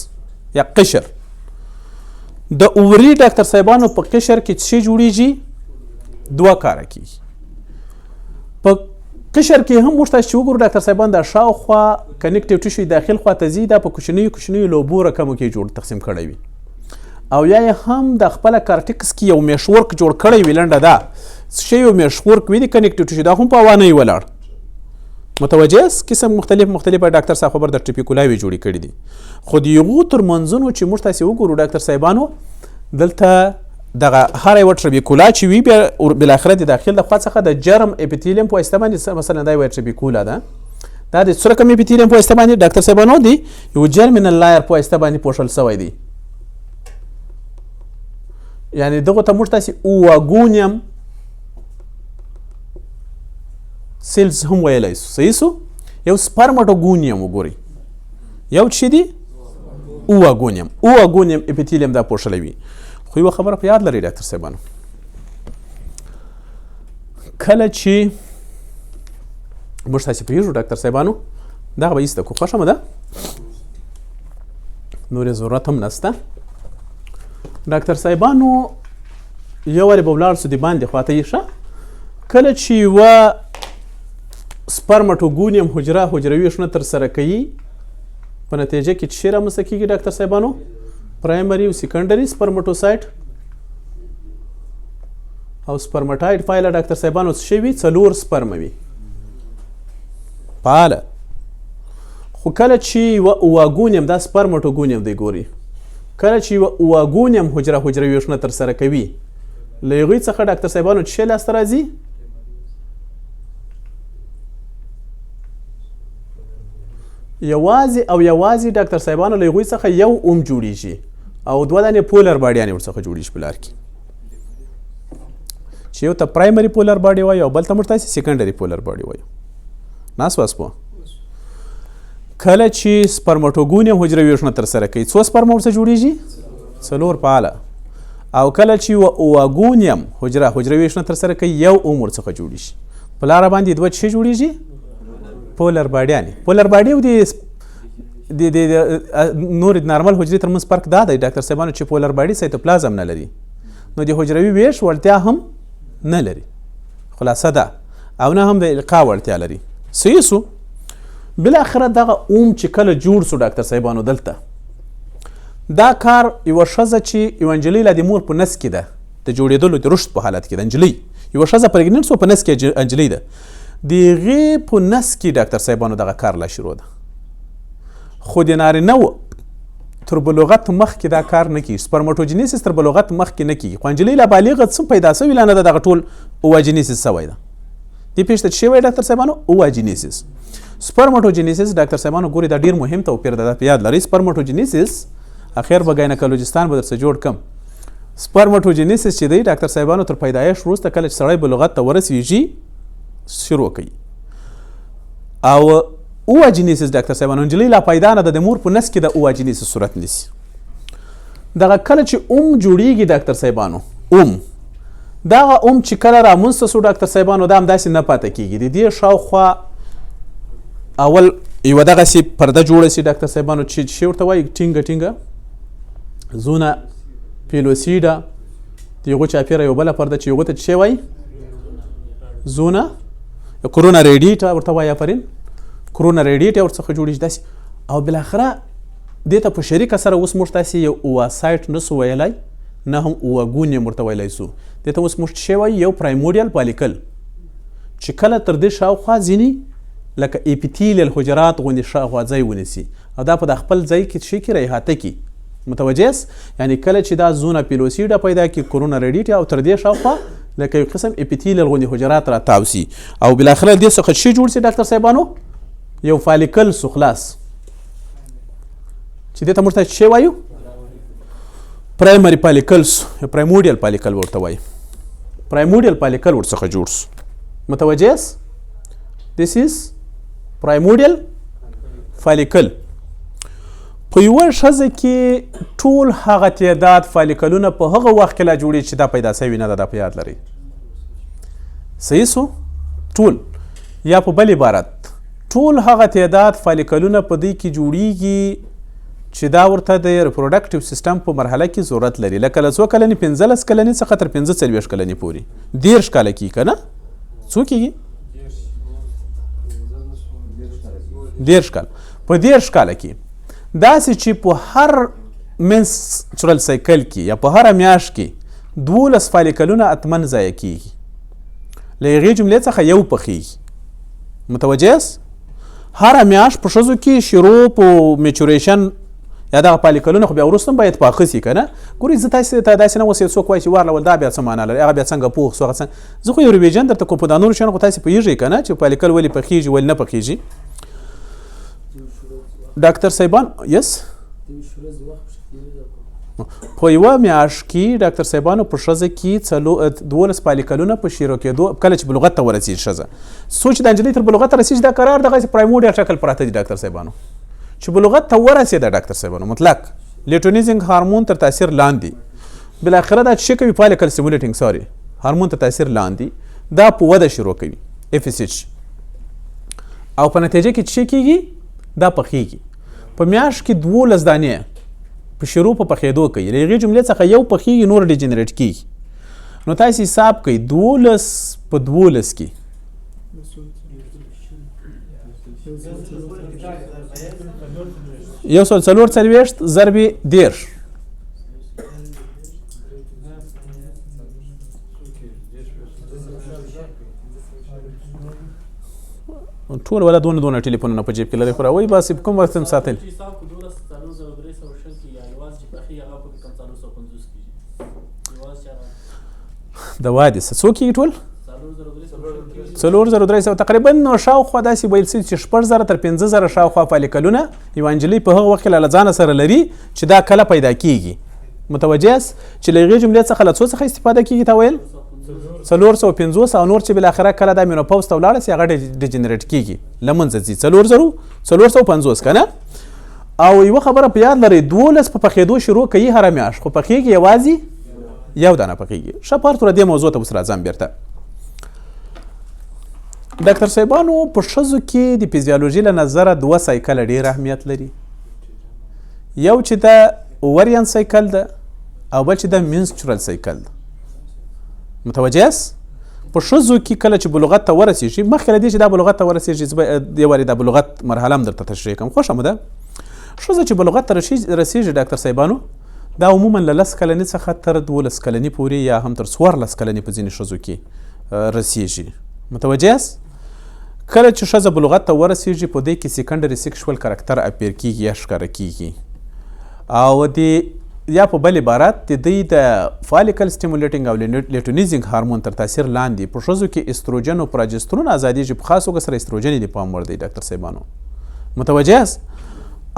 یا قشر. د اووري ډاکټر صاحبانو په قشر کې څه جوړیږي؟ دوه کاره کیږي. په قشر کې هم موږ تاسو چې وګورو ډاکټر صاحبان، دا شاوخوا connective tissue داخل خواته ځي، دا په کوچنیو کوچنیو لوبو رقمو کې جوړ تقسیم کړی وي، او یا یې هم د خپله کارټکس کې یو meshwork جوړ کړی وي. لنډه دا څه یو meshwork وي د connective tissue، دا هم په هوا نه وي ولاړ. متوجه یاست؟ قسم مختلف مختلف ډاکټر صاحب خبر د trabeculae جوړې کړي دي. خو د هغو تر منځونو چې موږ تاسې وګورو ډاکټر صاحبانو، دلته دغه هر یوه trabecula چې وي بیا بالاخره د داخل د خوا څخه د germ epithelium په واسطه باندې، مثلا دا یوه trabecula ده، دا د څه رقم epithelium په واسطه باندې ډاکټر صاحبانو دی یو germinal layer په واسطه باندې پوښل سوی دی. یعنی دغه ته موږ تاسې oogonium cells هم ویلی سو. صحیح سو. یو spermatogonium وګورئ، یو څه دی oogonium، oogonium epithelium دا پوښلی وي. خو یوه خبره په یاد لرئ ډاکټر صاحبانو، کله چې موږ تاسې پوهېږو ډاکټر صاحبانو، دغه به ایسته کړو، خوښه مو ده، نور یې ضرورت هم نسته. ډاکټر صاحبانو یو وارې به ولاړ سو د باندې خواته یې ښه، کله چې یوه spermatogonium حجره حجروي ویشونه ترسره کوي، په نتیجه کې څه رامنځته کېږي ډاکټر صاحبانو؟ primary او secondary spermatocyte او spermatid فایله ډاکټر صاحبانو څه شی وي؟ څلور sperm وي فعاله. خو کله چې یوه oogonium، دا spermatogonium دی ګوري، کله چې یوه oogonium حجره حجروي ویشونه ترسره کوي، له هغوی څخه ډاکټر صاحبانو څه شی لاسته راځي؟ یوازې او یوازې ډاکټر صاحبانو له هغوی څخه یو ovum جوړیږي او دوه دانې polar body یانې ورڅخه جوړیږي په لار کې، چې یو ته primary polar body وایو او بل ته موږ تاسې secondary polar body وایو. ناس پوه. کله چې سپرمټوګونیم حجروي ویشونه ترسره کوي، څو سپرمه ورڅخه جوړیږي؟ څلور فعاله. او کله چې یوه اوواګونیم حجره حجروي ویشونه ترسره کوي، یو اوم ورڅخه جوړیږي. په لاره باندې دوه څه جوړیږي؟ polar body یانې. polar body او د د نور د نارمل حجرې ترمنځ فرق دا دی ډاکټر صاحبانو چې polar body cytoplasm نه لري، نو د حجروي ویش وړتیا هم نه لري. خلاصه ده، او نه هم د القا وړتیا لري. صحیح سو. بالاخره دغه اوم چې کله جوړ سو ډاکټر صاحبانو، دلته دا کار یوه ښځه چې یوه نجلۍ لا د مور په نس کې ده، د جوړېدلو د رشد په حالت کې ده، نجلۍ یوه ښځه pregnant سوه، په نس کې نجلۍ ده، د هغې په نس کې ډاکټر صاحبانو دغه کار لا شروع ده. خو د نارینه و تر بلوغت مخکې دا کار نه کیږي، spermatogenesis تر بلوغت مخکې نه کیږي. خو نجلۍ لا بالغه څه پیدا سوې لا نه ده، دغه ټول oogenesis سوی ده. دې پېښ ته څه وایي ډاکټر صاحبانو؟ oogenesis. spermatogenesis ډاکټر صاحبانو ګوري، دا ډیر مهم توپیر ده، دا په یاد لرئ. spermatogenesis اخر به ګاینکولوجستان به درڅخه جوړ کم. spermatogenesis چې دی ډاکټر صاحبانو، تر پیدایښت وروسته کله چې سړی بلوغت ته ورسیږي شروع کوي. او oogenesis ډاکټر صاحبانو، نجلۍ لا پیدا نه ده، د مور په نس کې د oogenesis صورت نیسي. دغه کله چې اوم جوړیږي ډاکټر صاحبانو، اوم دغه اوم چې کله رامنځته سو ډاکټر صاحبانو، دا همداسې نه پاتې کیږي. د دې شاوخوا اول یوه دغسې پرده جوړه سي ډاکټر صاحبانو چې څه ورته وایي، ټینګه ټینګه zona pellucida، د هغو چاپېره یوه بله پرده چې هغو ته څه وایي؟ zona corona radiata ورته وایي. افرین، corona radiata ورڅخه جوړیږي داسې. او بالاخره دې ته په شریکه سره اوس موږ تاسې یو oocyte نه سو ویلی، نه هم oogonium ورته ویلی سو. دې ته اوس موږ څه وایو؟ یو primordial follicle چې کله تر دې شاوخوا ځینې لکه epithelial حجرات غوندې شاوخوا ځای ونیسي، او دا په د خپل ځای کې څه کې راحته کي. متوجه یاست؟ یعنی کله چې دا zona pellucida پیدا کی، corona radiata، او تر دې شاوخوا لکه یو قسم epithelial غوندې حجرات را تاو سي، او بالاخره دې څخه څه جوړ سي ډاکټر صاحبانو؟ یو follicle سو خلاص، چې دې ته موږ ته څه وایو؟ primary follicle سو، primordial follicle ورته وایي. primordial follicle ورڅخه جوړ سو. متوجه یاست؟ This is primordial follicle. په یوه ښځه کې ټول هغه تعداد follicle ونه په هغه وخت کې لا جوړیږي چې دا پیدا سوي نه ده، دا په یاد لرئ. صحیح سو؟ ټول، یا په بل عبارت ټول هغه تعداد follicle ونه په دې کې جوړیږي چې دا ورته د reproductive system په مرحله کې ضرورت لري. لکه له څو کلنې؟ 15 کلنې څخه تر 45 کلنې پورې، 30 کاله کېږي که نه؟ څو کېږي؟ 30 کال. په 30 کاله کې داسې چې په هر menstrual cycle کې یا په هره میاشت کې 12 follicle ونه حتما ضایع کیږي، له هغې جملې څخه یو پخیږي. متوجه یاست؟ هره میاشت په ښځو کې شروع په maturation یا دغه follicle ونه خو بیا وروسته هم باید پاخه سي که نه؟ ګورئ، زه تاسې ته داسې نه اوس یو څوک وایي چې وارله ول دا بیا څه معنا لري، هغه بیا څنګه پوخ سو، هغه څنګه، زه خو یو revision درته کوم، په دا نورو شیانو خو تاسې پوهېږئ که نه چې follicle ولې پخېږي ولې نه پخېږي. ډاکټر صاحبان یس، په یوه میاشت کې ډاکټر صاحبانو په ښځه کې 12 follicle ونه په شیرو کېدو کله چې بلوغت ته ورسېږي ښځه، څو چې د نجلۍ تر بلوغت ته رسېږي دا قرار دغسې primordial شکل پراته دي ډاکټر صاحبانو. چې بلوغت ته ورسېده ډاکټر صاحبانو، مطلق luteinizing hormone تر تاثیر لاندې بالاخره دا څه کوي؟ follicle stimulating sorry hormone تر تاثیر لاندې دا په وده شروع کوي FSH، او په نتیجه کې څه کېږي؟ دا پخېږي. په میاشت کې 12 دانې په شروع په پخېدو کوي، له هغې جملې څخه یو پخېږي، نور degenerate کېږي. نو تاسې حساب کړئ 12 په 12 کې 144 ضرب 30، ټول ولا دونه دونه ټلیفونونه په جیب کې لري، خو راوي باسي په کوم وخت هم ساتل. دوا دې څه څو کېږي ټول؟ 4300 تقریبا. نو شاوخوا داسې ویل سوي چې 6000 تر 5000 شاوخوا follicle ونه یوه نجلۍ په هغه وخت کې لا له ځانه سره لري چې دا کله پیدا کیږي. متوجه یاست چې له هغې جملې څخه له څو څخه استفاده کیږي؟ تا ویل 450 او نور چې بالاخره کله دا menopause ته ولاړه سي هغه degenerate کیږي، له منځه ځي. 4450 که نه؟ او یوه خبره په یاد لرئ، 12 په پخېدو شروع کوي هره میاشت، خو پخېږي یوازې یو دانه پخېږي. ښه په هر صورت دې موضوع ته اوس راځم بیرته. ډاکتر صاحبانو په ښځو کې د فزیولوژي له نظره دوه cycle ډېر اهمیت لري. یو چې د ovarian cycle ده او بل چې د menstrual cycle ده. متوجه یاست؟ په ښځو کې کله چې بلوغت ته ورسېږي، مخکې له دې چې دا بلوغت ته ورسېږي، زه به یو وارې دا بلوغت مرحله هم درته تشریح کړم. خوښه مو ده؟ ښځه چې بلوغت ته رسېږي ډاکتر صاحبانو، دا عموما له 10 کلنې څخه تر 12 کلنې پورې یا هم تر 14 کلنې په ځینې ښځو کې رسېږي. متوجه یاست؟ کله چې ښځه بلوغت ته ورسېږي، په دې کې secondary sexual character appear کېږي یا ښکاره کېږي، او د یا په بل عبارت د دوی د follicle stimulating او luteinizing hormone تر تاثیر لاندې په ښځو کې استروجن او پراجسترون ازادېږي. په خاص توګه سره استروجن یې د پام وړ دی ډاکتر صاحبانو. متوجه یاست؟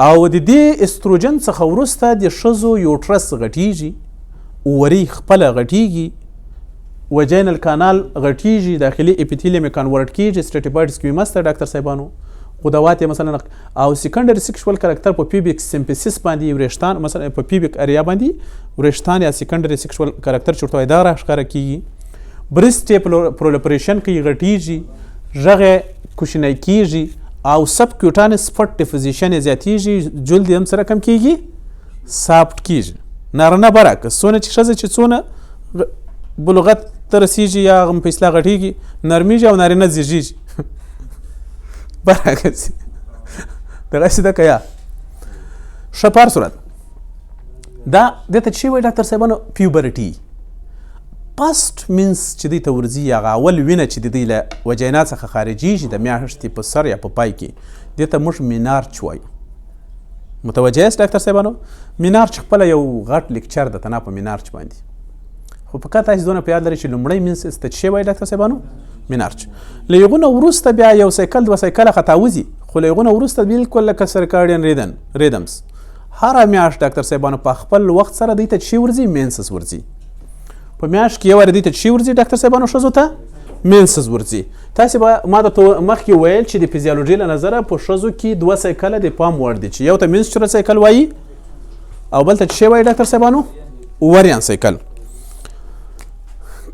او د دې استروجن څخه وروسته د ښځو uterus غټیږي، ovary خپله غټیږي، vaginal canal غټیږي، داخلي epithelium یې convert کیږي، stratified squamous ته ډاکتر صاحبانو، غدوات یې مثلا، او secondary sexual character په pubic symphysis باندې وریښتان، مثلا په pubic area باندې وریښتان یا secondary sexual character چې ورته وایي دا راښکاره کیږي. breast یې proliferation کوي، غټیږي، غږ یې کوچنی کیږي، او subcutaneous fat deposition یې زیاتیږي، جلد یې هم سره کم کیږي، soft کیږي. نارینه برعکس، څونه چې ښځه چې څونه بلوغت ته رسیږي یا هم په اصطلاح غټیږي، نرمیږي او نارینه زیږیږي. برعکس دغسې ده که یا؟ ښه په هر صورت دا دې ته چې وایي ډاکتر صاحبانو puberty. first menses چې دوی ته ورځي، یا هغه اول وینه چې د دوی له vagina څخه خارجیږي د میاشتې په سر یا په پای کې، دې ته موږ menarche وایو. متوجه یاست ډاکتر صاحبانو؟ menarche خپله یو غټ lecture ده تنها په menarche باندې، خو فقط تاسې دونه په یاد لرئ چې لومړی menses ته څه وایي ډاکتر صاحبانو؟ menarche. له هغو نه وروسته بیا یو cycle دوه cycle خطا وځي، خو له هغو نه وروسته بالکل لکه circadian rhythms هره میاشت ډاکتر صاحبانو په خپل وخت سره دوی ته څه ورځي؟ menses ورځي. په میاشت کې یو وارې دوی ته څه ورځي ډاکتر صاحبانو؟ ښځو ته menses ورځي. تاسې به ما درته مخکې ویل چې د فزیولوژي له نظره په ښځو کې دوه cycle د پام وړ دي، چې یو ته menstrual cycle وایي او بل ته څه وایي ډاکتر صاحبانو؟ ovarian cycle.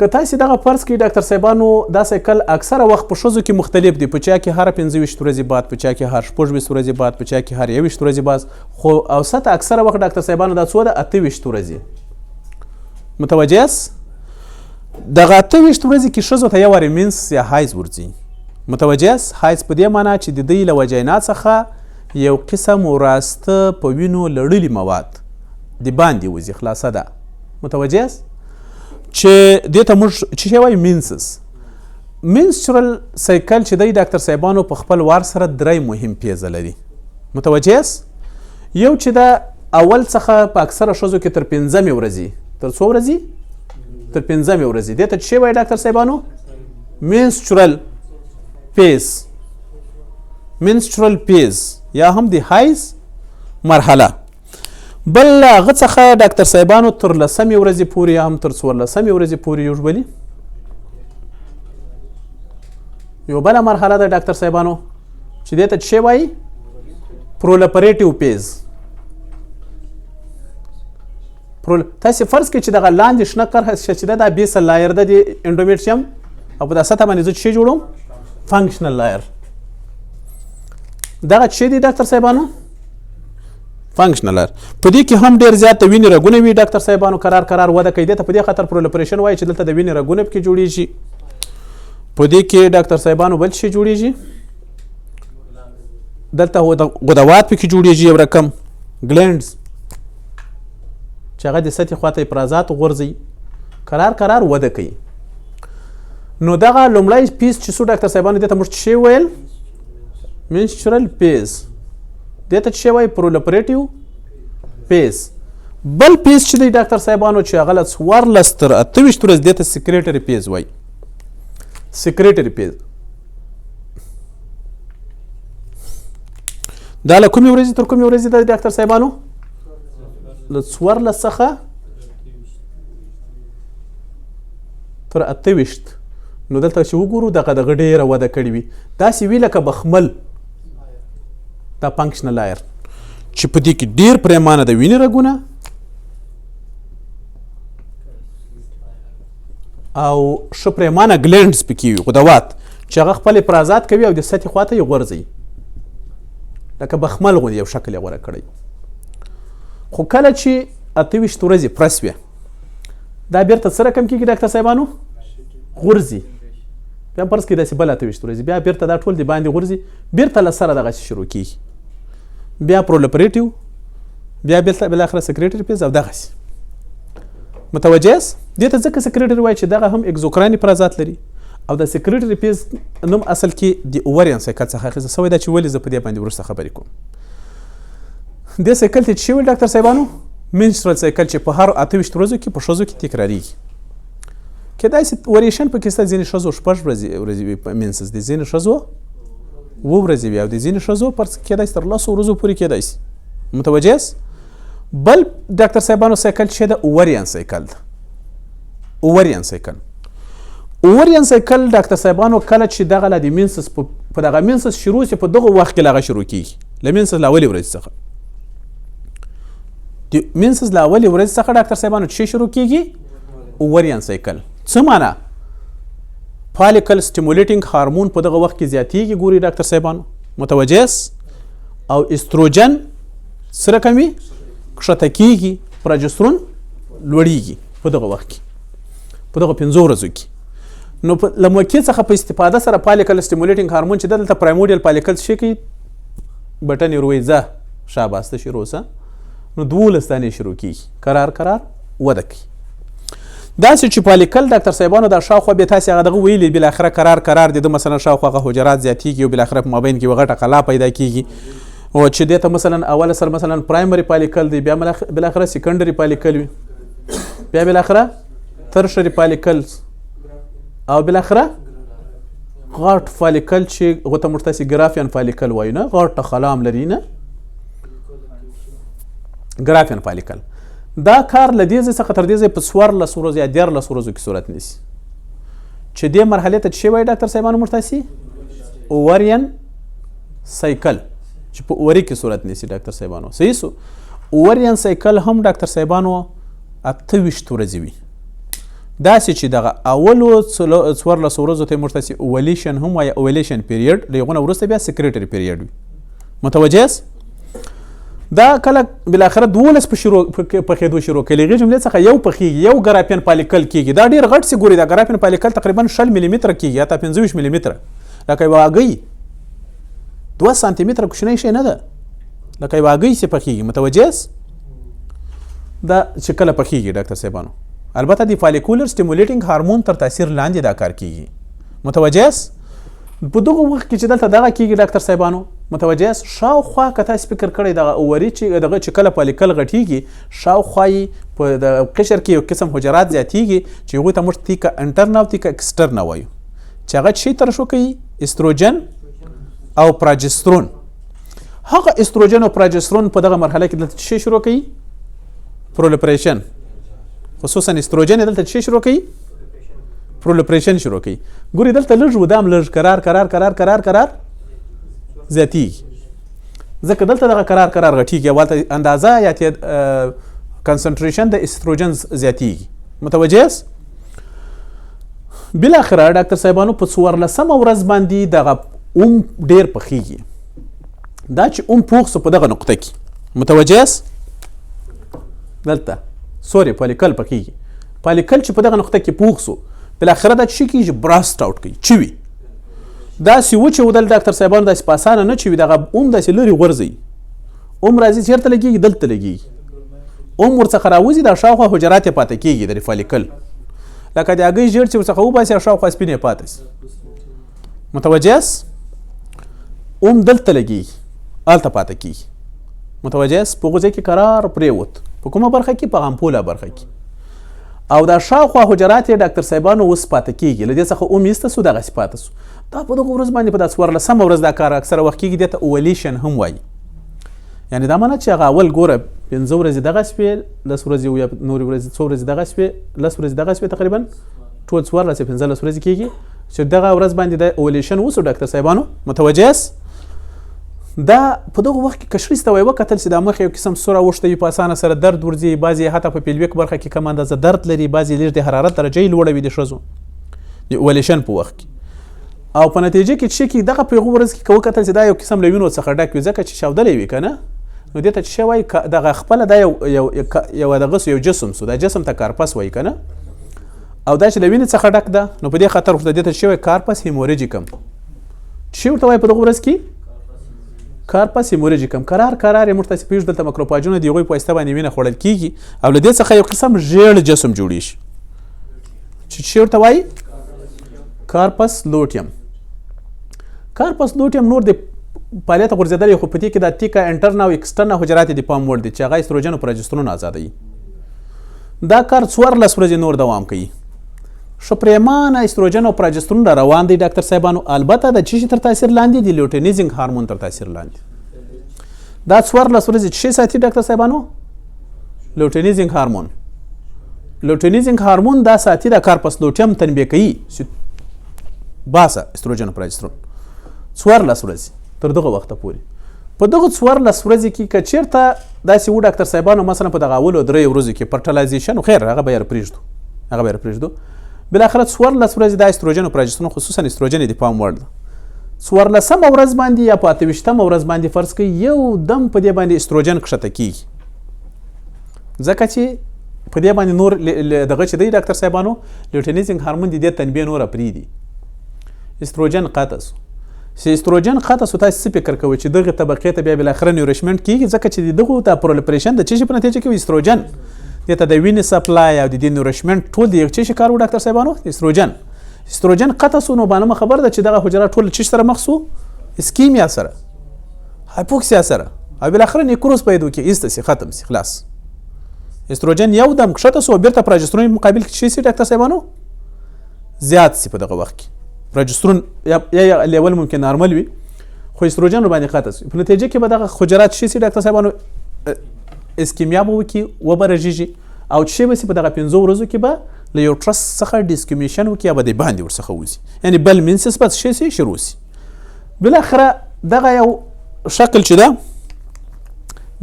که تاسې دغه فرض کړئ ډاکتر صاحبانو، دا cycle اکثره وخت په ښځو کې مختلف دی، په چا کې هر 25 ورځې بعد، په چا کې هر 26 ورځې بعد، په چا کې هر 21 ورځې بعد، خو اوسط اکثره وخت ډاکتر صاحبانو دا څو ده؟ 28 ورځې. متوجه یاست؟ دغه 28 ورځې کې ښځو ته یو وارې menses یا حیض ورځي. متوجه یاست؟ حیض په دې معنا چې د دوی له vagina څخه یو قسم وراسته په وینو لړلي مواد د باندې وځي، خلاصه ده. متوجه یاست؟ چې دې ته موږ څه شی وایو؟ menses. menstrual cycle چې دی ډاکتر صاحبانو په خپل وار سره درې مهم phase لري. متوجه یاست؟ یو چې دا اول څخه په اکثره ښځو کې تر پنځمې ورځې، تر څو ورځې؟ تر پنځمې ورځې. دې ته څه وایي ډاکتر صاحبانو؟ menstrual phase. menstrual phase یا هم د حیض مرحله. بل هغه څخه ډاکتر صاحبانو تر لسمې ورځې پورې یا هم تر 14مې ورځې پورې usually یو بله مرحله ده ډاکتر صاحبانو چې دې ته څه وایي؟ proliferative phase. تاسې فرض کړئ چې دغه لاندې شنه کرښه چې ده دا basal layer ده د endometrium، او په دا سطح باندې زه څه جوړوم؟ functional layer. دغه څه دی ډاکتر صاحبانو؟ functional layer. په دې کې هم ډېر زیات د وینې رګونه وي ډاکتر صاحبانو، کرار کرار وده کوي. دې ته په دې خاطر proliferation وایي چې دلته د وینې رګونه پکې جوړیږي. په دې کې ډاکتر صاحبانو بل څه جوړیږي؟ دلته غدوات پکې جوړیږي، یو رقم glands چې هغه د سطحې خواته افرازات غورځوي، کرار کرار وده کوي. نو دغه لومړی phase چې څو ډاکتر صاحبانو دې ته موږ څه ویل؟ menstrual phase. دې ته څه وایي؟ proliferative phase. بل phase چې دی ډاکتر صاحبانو چې هغه له 14 تر 28 ورځې، دې ته secretory phase وایي. secretory phase دا له کومې ورځې تر کومې ورځې ده ډاکتر صاحبانو؟ له 14 څخه تر 28، نو دلته چې وګورو دغه دغه ډېره وده کړې وي، داسې وي لکه بخمل. دا functional layer چې په دې کې ډېر پریمانه د وینې رګونه او ښه پریمانه glands پکې وي، غدوات چې هغه خپل افرازات کوي او د سطحې خواته یې غورځوي، لکه بخمل غوندې یو شکل یې غوره کړی. خو کله چې 28 ورځې پوره سوې، دا بیرته څه رقم کېږي ډاکټر صاحبانو؟ غورځي. بیا فرض کړئ داسې بل 28 ورځې، بیا بیرته دا ټول د باندې غورځي، بیرته له سره دغسې شروع کېږي، بیا proliferative، بیا بیرته بالاخره secretory phase او دغسې. متوجه یاست؟ دې ته ځکه secretory وایي چې دغه هم exocrine افرازات لري، او د secretory phase نوم اصل کې د ovarian cycle څخه اخیستل شوی ده، چې ولې زه په دې باندې وروسته خبرې کوم. دې cycle ته چې ویل ډاکټر صاحبانو menstrual cycle، چې په هر 28 ورځو کې په ښځو کې تکراریږي. کېدای شي variation پکې شته، ځینې ښځو شپږ ورځې وي menses، د ځینې ښځو اووه ورځې وي، او د ځینې ښځو پر کېدای شي تر 10 ورځو پورې کېدای شي. متوجه یاست؟ بل ډاکټر صاحبانو cycle چې د ovarian cycle ده. ovarian cycle، ovarian cycle ډاکټر صاحبانو کله چې دغه لا د menses په دغه menses شروع شي، په دغه وخت کې لا شروع کېږي، له menses له اولې ورځې څخه، د menses له اولې ورځې څخه ډاکټر صاحبانو چې شروع کېږي ovarian cycle. څه معنا؟ follicle stimulating hormone په دغه وخت کې زیاتیږي، ګوري ډاکټر صاحبانو، متوجه یاست؟ او استروجن څه رقم وي؟ کښته کېږي، پروجسترون لوړیږي په دغه وخت کې، په دغه 5 ورځو کې. نو له موقع څخه په استفاده سره follicle stimulating hormone چې دلته primordial follicle شي کوي، بټن یې ورووایي ځه شاباس ته شروع سه، نو 12 دانې شروع کېږي، کرار کرار وده کوي. داسې چې follicle ډاکټر صاحبانو دا شاوخوا بیا تاسې هغه دغه ویلي، بالاخره کرار کرار د ده مثلا شاوخوا هغه حجرات زیاتېږي او بالاخره په مابین کې یوه غټه خلا پیدا کېږي، او چې دې ته مثلا اوله سره مثلا primary follicle دی، بیا بالاخره secondary follicle وي، بیا بالاخره tertiary follicle، او بالاخره غټ follicle چې هغه ته موږ تاسې Graafian follicle وایو، نه غټه خلا هم لري، نه Graafian follicle. دا کار له دې ځای څخه تر دې ځای په 14 ورځو یا 13 ورځو کې صورت نیسي، چې دې مرحلې ته چې وایي ډاکټر صاحبانو موږ تاسې ovarian cycle، چې په ovary کې صورت نیسي ډاکټر صاحبانو. صحیح سو؟ ovarian cycle هم ډاکټر صاحبانو 28 ورځې وي، داسې چې دغه اولو 14 ورځو ته موږ تاسې ovulation هم وایي، ovulation period، له هغو نه وروسته بیا secretory period وي. متوجه یاست؟ دا کله بالاخره 12 په شروع پخېدو شروع کوي، له هغې جملې څخه یو پخېږي، یو Graafian follicle کېږي. دا ډېر غټ سي، ګوري دا Graafian follicle تقریبا 20 ملي متره کېږي، حتی 25 ملي متره، لکه یوه هګۍ 2 سانتي متره کوچنی شی نه ده، لکه یوه هګۍ سي پخېږي. متوجه یاست؟ دا چې کله پخېږي ډاکټر صاحبانو، البته د follicular stimulating hormone تر تاثیر لاندې دا کار کېږي. متوجه یاست؟ په دغه وخت کې چې دلته دغه کېږي ډاکټر صاحبانو، متوجه یاست؟ شاوخوا که تاسې فکر کړئ دغه ovary چې دغه چې کله follicle غټېږي، شاوخوا یې په د قشر کې یو قسم حجرات زیاتېږي چې هغوی ته موږ theca interna او theca externa وایو، چې هغه څه ترشح کوي؟ استروجن او پراجسترون. هغه استروجن او پراجسترون په دغه مرحله کې دلته څه شروع کوي؟ proliferation، خصوصا استروجن دلته څه شروع کوي؟ proliferation شروع کوي. ګوري دلته لږ ودام لږ کرار کرار کرار کرار کرار زیاتېږي، ځکه دلته دغه کرار کرار غټېږي، او هلته اندازه یا concentration د استروجن زیاتېږي. متوجه یاست؟ بالاخره ډاکټر صاحبانو په 14مه ورځ باندې دغه اوم ډېر پخېږي. دا چې اوم پوخ سو په دغه نقطه کې، متوجه یاست؟ دلته sorry follicle پخېږي، follicle چې په دغه نقطه کې پوخ سو، بالاخره دا څه کېږي؟ burst out کوي، چوي. داسې وچودل ډاکټر صاحبانو، داسې په اسانه نه چوي، دغه اوم داسې لرې غورځوي، اوم راځي چېرته لګېږي؟ دلته لګېږي، اوم ورڅخه راوځي، دا شاوخوا حجرات یې پاتې کېږي د follicle، لکه د هګۍ ژېړ چې ورڅخه وباسي او شاوخوا سپین یې پاتې سي. متوجه یاست؟ اوم دلته لګېږي، هلته پاتې کېږي. متوجه یاست؟ په هغو ځای کې کرار پرېوت، په کومه برخه کې؟ په ampulla برخه کې. او دا شاوخوا حجرات یې ډاکټر صاحبانو اوس پاتې کېږي، له دې څخه اوم ایسته سو، دغسې پاتې سو. دا په دغه ورځ باندې په دا 14مه ورځ دا کار اکثره وخت کېږي، دې ته ovulation هم وایي. یعنې دا معنی چې هغه اول ګوره 5 ورځې دغه سوې، 10 ورځې یا نورې ورځې څو ورځې دغه سوې، 10 ورځې دغه سوې، تقریبا ټول 14 یا 15 ورځې کېږي چې دغه ورځ باندې د ovulation وسو. ډاکټر صاحبانو متوجه یاست؟ دا په دغه وخت کې کشریز ته وایي وکتل چې دا مخ یو قسم سور اوښتی وي، په اسانه سره درد ورځي، بعضې حتی په pelvic برخه کې کم اندازه درد لري، بعضې لږ د حرارت درجه یې لوړه وي د ښځو د ovulation په وخت کې. او په نتیجه کې چې کې دغه په هغو ورځ کې که وکتل چې دا یو قسم له وینو څخه ډک وي، ځکه چې چاودلی وي که نه، نو دې ته چې وایي دغه خپله دا یو یو یو دغه سو یو جسم سو، دا جسم ته corpus وایي که نه، او دا چې له وینې څخه ډک ده نو په دې خاطر ورته دې ته چې وایي corpus hemorrhagicum. چې ورته وایي په دغه ورځ کې corpus hemorrhagicum. کرار کرار یې موږ تاسې پوهېږو دلته مکروفاجونه د هغوی په واسطه باندې وینه خوړل کېږي او له دې څخه یو قسم ژیړ جسم جوړېږي چې چې ورته وایي corpus luteum. Corpus luteum نور د فعالیت غورځېدلی، خو په دې کې د theca interna او externa حجرات د پام وړ دي چې هغه استروجن او پروجسترون ازادوي. دا کار 14 ورځې نور دوام کوي. ښه پریمانه استروجن او پروجسترون را روان دی ډاکټر صاحبانو، البته د چی شي تر تاثیر لاندې دي؟ luteinizing hormone تر تاثیر لاندې. دا 14 ورځې څه ساتي ډاکټر صاحبانو؟ luteinizing hormone. Luteinizing hormone دا ساتي، د corpus luteum تنبیه کوي چې باسه استروجن او پروجسترون 14 ورځې تر دغه وخته پورې. په دغه 14 ورځې کې که چیرته داسې و ډاکټر صاحبانو، مثلا په دغه اولو درې ورځو کې fertilization، خیر هغه به یې پرېږدو، هغه به یې پرېږدو، بالاخره 14 ورځې دا استروجن او پروجسترون، خصوصا استروجن د پام وړ ده. 14مه ورځ باندې یا په 28مه ورځ باندې فرض کړئ یو دم په دې باندې استروجن کښته کیږي، ځکه چې په دې باندې نور دغه چې دی ډاکټر صاحبانو luteinizing hormone د دې تنبیه نوره پرېږدي، استروجن قطع سو. چې استروجن قطع سو تاسو څه فکر کوئ چې دغه طبقې ته بیا بالاخره nourishment کیږي؟ ځکه چې د دغو د proliferation د څه شي په نتیجه کې استروجن دې ته د وینې supply او د دې nourishment ټول د یو څه شي کار و ډاکټر صاحبانو؟ استروجن. استروجن قطع سو نو معلومه خبر ده چې دغه حجره ټول څه سره مخ سو؟ ischemia سره، hypoxia سره، او بالاخره necrosis پیدا کړي، ایسته سي، ختم سي، خلاص. استروجن یو دم کښته سو، بیرته پروجسترون مقابل کې څه سي ډاکټر صاحبانو؟ زیات سي په دغه وخت کې. پروجسترون یا level ممکن نارمل وي خو استروجن باندې قطع سي، په نتیجه کې به دغه حجرات څه سي ډاکټر صاحبانو؟ ischemia به وکړي، وبه رژېږي، او چې به سي په دغه 5 ورځو کې به له uterus څخه desquamation وکړي یا به د باندې ورڅخه وځي، یعنې بل menses به څه سي شروع سي. بالاخره دغه یو شکل چې ده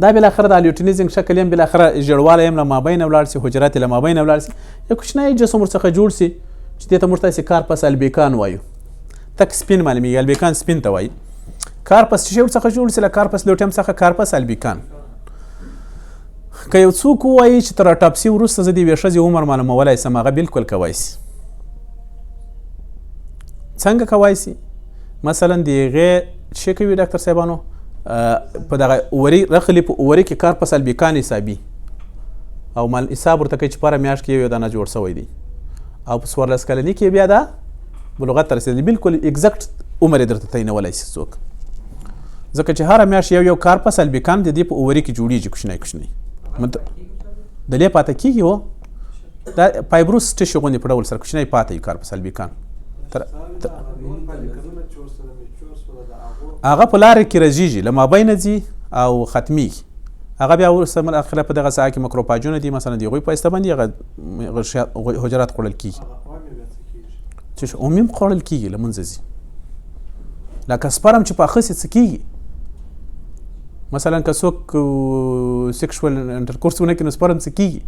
دا بالاخره د luteinizing شکل یم، بالاخره ژړوالی هم له مابینه ولاړ سي، حجرات یې له مابینه ولاړ سي، یو کوچنی جسم ورڅخه جوړ سي چې دې ته موږ تاسې corpus albicans وایو، تک سپین معلومیږي، albicans سپین ته وایي. corpus چې ورڅخه جوړ سي له corpus luteum څخه corpus albicans. که یو څوک ووایي چې تر autopsy وروسته زه د یوې ښځې عمر معلومولی سم، هغه بالکل کوی سي. څنګه کوی سي؟ مثلا د هغې څه کوي ډاکټر صاحبانو؟ په دغه ovary رخلي، په ovary کې corpus albicans حسابي او مال حساب ورته کوي چې په هره میاشت کې یو دانه جوړ سوی دی، او په 14 کلنۍ کې بیا دا بلوغت ته رسېدلی، بالکل exact عمر یې درته تعینولی سي څوک، ځکه چې هره میاشت یو یو corpus albicans د دې په ovary کې جوړېږي، کوچنی کوچنی د لې پاته کېږي. و دا fibrous tissue غوندې په ډول سره کوچنی پاته وي corpus albicans. تر هغه په لاره کې رژېږي، له مابینه ځي او ختمېږي. هغه بیا وروسته بالاخره په دغه ساحه کې مکروفاجونه دي، مثلا د هغوی په واسطه باندې هغه حجرات خوړل کېږي، چې ovum هم خوړل کېږي، له منځه ځي. لکه sperm چې پاخه سي څه کېږي؟ مثلا که څوک sexual intercourse ونه کړي نو sperm څه کېږي؟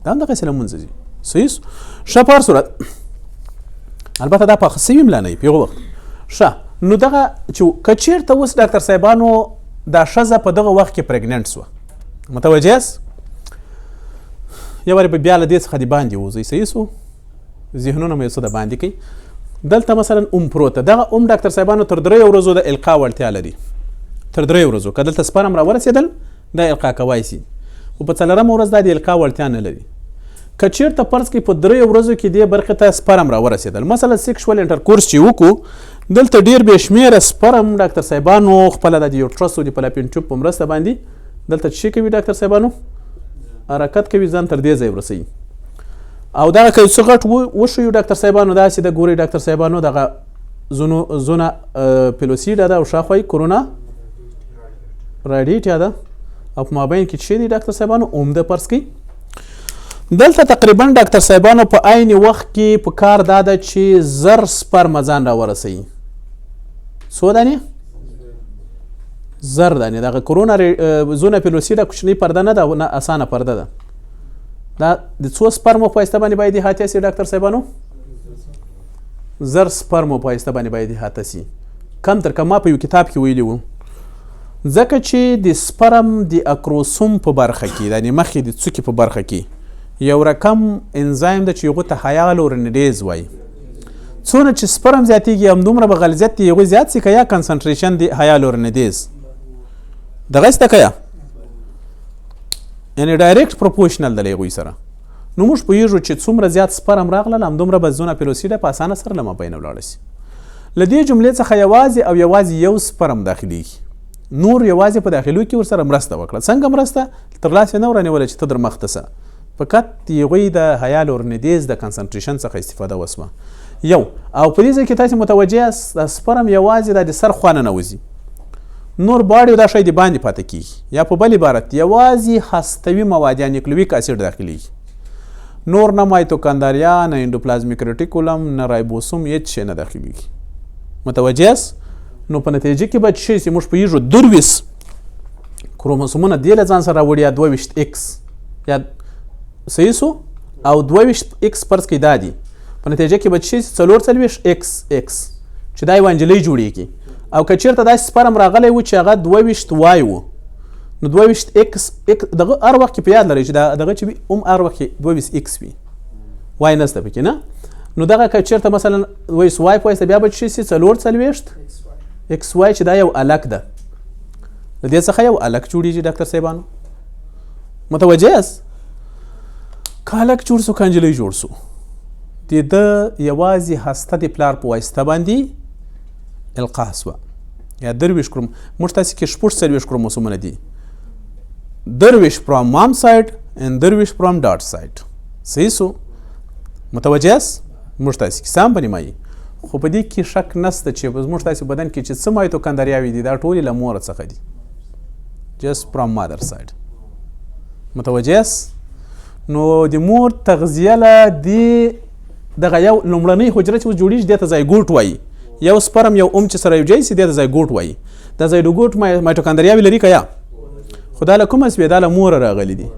دا هم دغسې له منځه ځي. صحیح ښه، په هر صورت البته دا پاخه سوي هم لا نه وي په هغه وخت. ښه، نو دغه چې که چېرته اوس ډاکټر صاحبانو دا ښځه په دغه وخت کې pregnant سوه، متوجه یاست؟ یو وارې به بیا له دې څخه د باندې ووځئ، صحیح سو؟ ذهنونه مو یو څه د باندې کوي. دلته مثلا ovum پروت، دغه ovum ډاکټر صاحبانو تر 3 ورځو د القا وړتیا لري، تر 3 ورځو که دلته sperm راورسېدل دا القا کوای سي، خو په 4مه ورځ دا د القا وړتیا نه لري. که چېرته فرض کړئ په 3 ورځو کې دې برخې ته sperm راورسېدل، مثلا sexual intercourse چې وکړو، دلته ډېر بې شمېره sperm ډاکټر صاحبانو خپله د uterus او د fallopian tube په مرسته باندې دلته څه کوي ډاکټر صاحبانو؟ حرکت کوي، ځان تر دې ځای ورسوي. او دغه که څه غټ وښیو ډاکټر صاحبانو، داسې د ګورئ ډاکټر صاحبانو دغه zona pellucida ده او شاخوا یې corona radiata ده، او په مابین کې څه دي ډاکټر صاحبانو؟ ovum ده فرض کړئ. دلته تقریبا ډاکټر صاحبانو په عین وخت کې په کار دا ده چې 1000 سپرمه ځان راورسوي. څو دانې؟ 1000 دانې. دغه corona zona pellucida کوچنۍ پرده نه ده، نه اسانه پرده ده. دا د څو سپرمو په واسطه باندې باید احاطه سي ډاکټر صاحبانو؟ 1000 سپرمو په واسطه باندې باید احاطه سي، کم تر کم. ما په یو کتاب کې ویلي وو، ځکه چې د سپرم د اکروسوم په برخه کې، یعنې مخکې د څوکې په برخه کې یو رقم انزایم ده چې هغو ته hyaluronidase وایي. څونه چې سپرم زیاتېږي همدومره به غلظت د هغوی زیات سي که یا concentration د hyaluronidase دغه سته که یا، یعنې direct proportional ده له هغوی سره. نو موږ پوهېږو چې څومره زیات سپرم راغلل همدومره به zona pellucida په اسانه سره له مابینه ولاړه سي. له دې جملې څخه یوازې او یوازې یو سپرم داخلېږي، نور یوازې په داخلو کې ورسره مرسته وکړه. څنګه مرسته؟ تر لاس یې نه ورنیوله چې ته در مخته سه، فقط هغوی د hyaluronidase د concentration څخه استفاده وسوه. یو او په دې ځای کې تاسې متوجه یاست، دا سپرم یوازې دا د سر خوا ننوځي، نور body دا شی د باندې پاتې کېږي، یا په بل عبارت یوازې هستوي مواد یا nucleic acid داخلېږي، نور نه مایتوکاندریا، نه endoplasmic reticulum، نه رایبوسوم، هېڅ شی نه داخلېږي. متوجه یاست؟ نو په نتیجه کې به څه شي؟ موږ پوهېږو 23 کروموسومونه دې له ځان سره راوړي، یا 22 X، یا صحیح سو، او 22 X فرض کړئ دا دي. په نتیجه کې به څه شي؟ 44 X X، چې دا یوه نجلۍ جوړېږي. او که چېرته داسې سپرم راغلی و چې هغه 22 Y و، نو 22 X X دغه هر وخت کې په یاد لرئ چې دا دغه چې وي هم هر وخت کې 22 X وي، Y نشته پکې نه. نو دغه که چېرته مثلا 22 Y په واسطه بیا به څه شي؟ 44 X Y، چې دا یو الک ده، له دې څخه یو الک جوړېږي. ډاکټر صاحبانو متوجه یاست؟ که هلک جوړ سو که نجلۍ جوړ سو، د ده یوازې هسته د پلار په واسطه باندې القاح سوه، یا 23 کروم. موږ تاسې کې 46 کروموسومونه دي، 23 from mom side and 23 from dad side. صحیح سو؟ متوجه یاست؟ موږ تاسې کې سم په نیمایي، خو په دې کې شک نسته چې زموږ تاسې بدن کې چې څه مایتوکاندریاوې دي دا ټولې له موره څخه دي، just from mother side. متوجه یاست؟ نو د مور تغذیه له دې دغه یو لومړنۍ حجره چې اوس جوړېږي دې ته زایګوټ وایي. یو سپرم یو اوم چې سره یو ځای سي دې ته زایګوټ وایي. دا زایګوټ مایتوکاندریاوې لري که یا؟ خو دا له کومه سوې؟ دا له موره راغلي دي.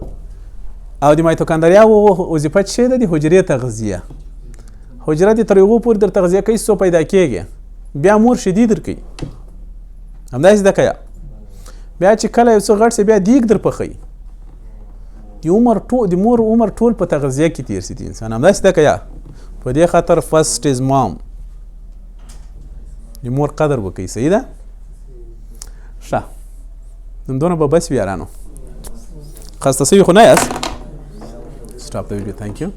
او د مایتوکاندریاوو وظیفه څه ده؟ د حجرې تغذیه. حجره دې تر یوه پورې در تغذیه کوي څو پیدا کېږي، بیا مور شیدې درکوي، همداسې ده که یا؟ بیا چې کله یو څه غټ سي بیا دیګ در پخوي. د عمر ټول د مور عمر ټول په تغذیه کې تیر سي د انسان، همداسې ده که یا؟ په دې خاطر first is mom، د مور قدر وکړئ. صحیح ده؟ ښه، همدونه به بس وي یارانو. خسته سوي خو نه یاست؟ Stop the video. Thank you.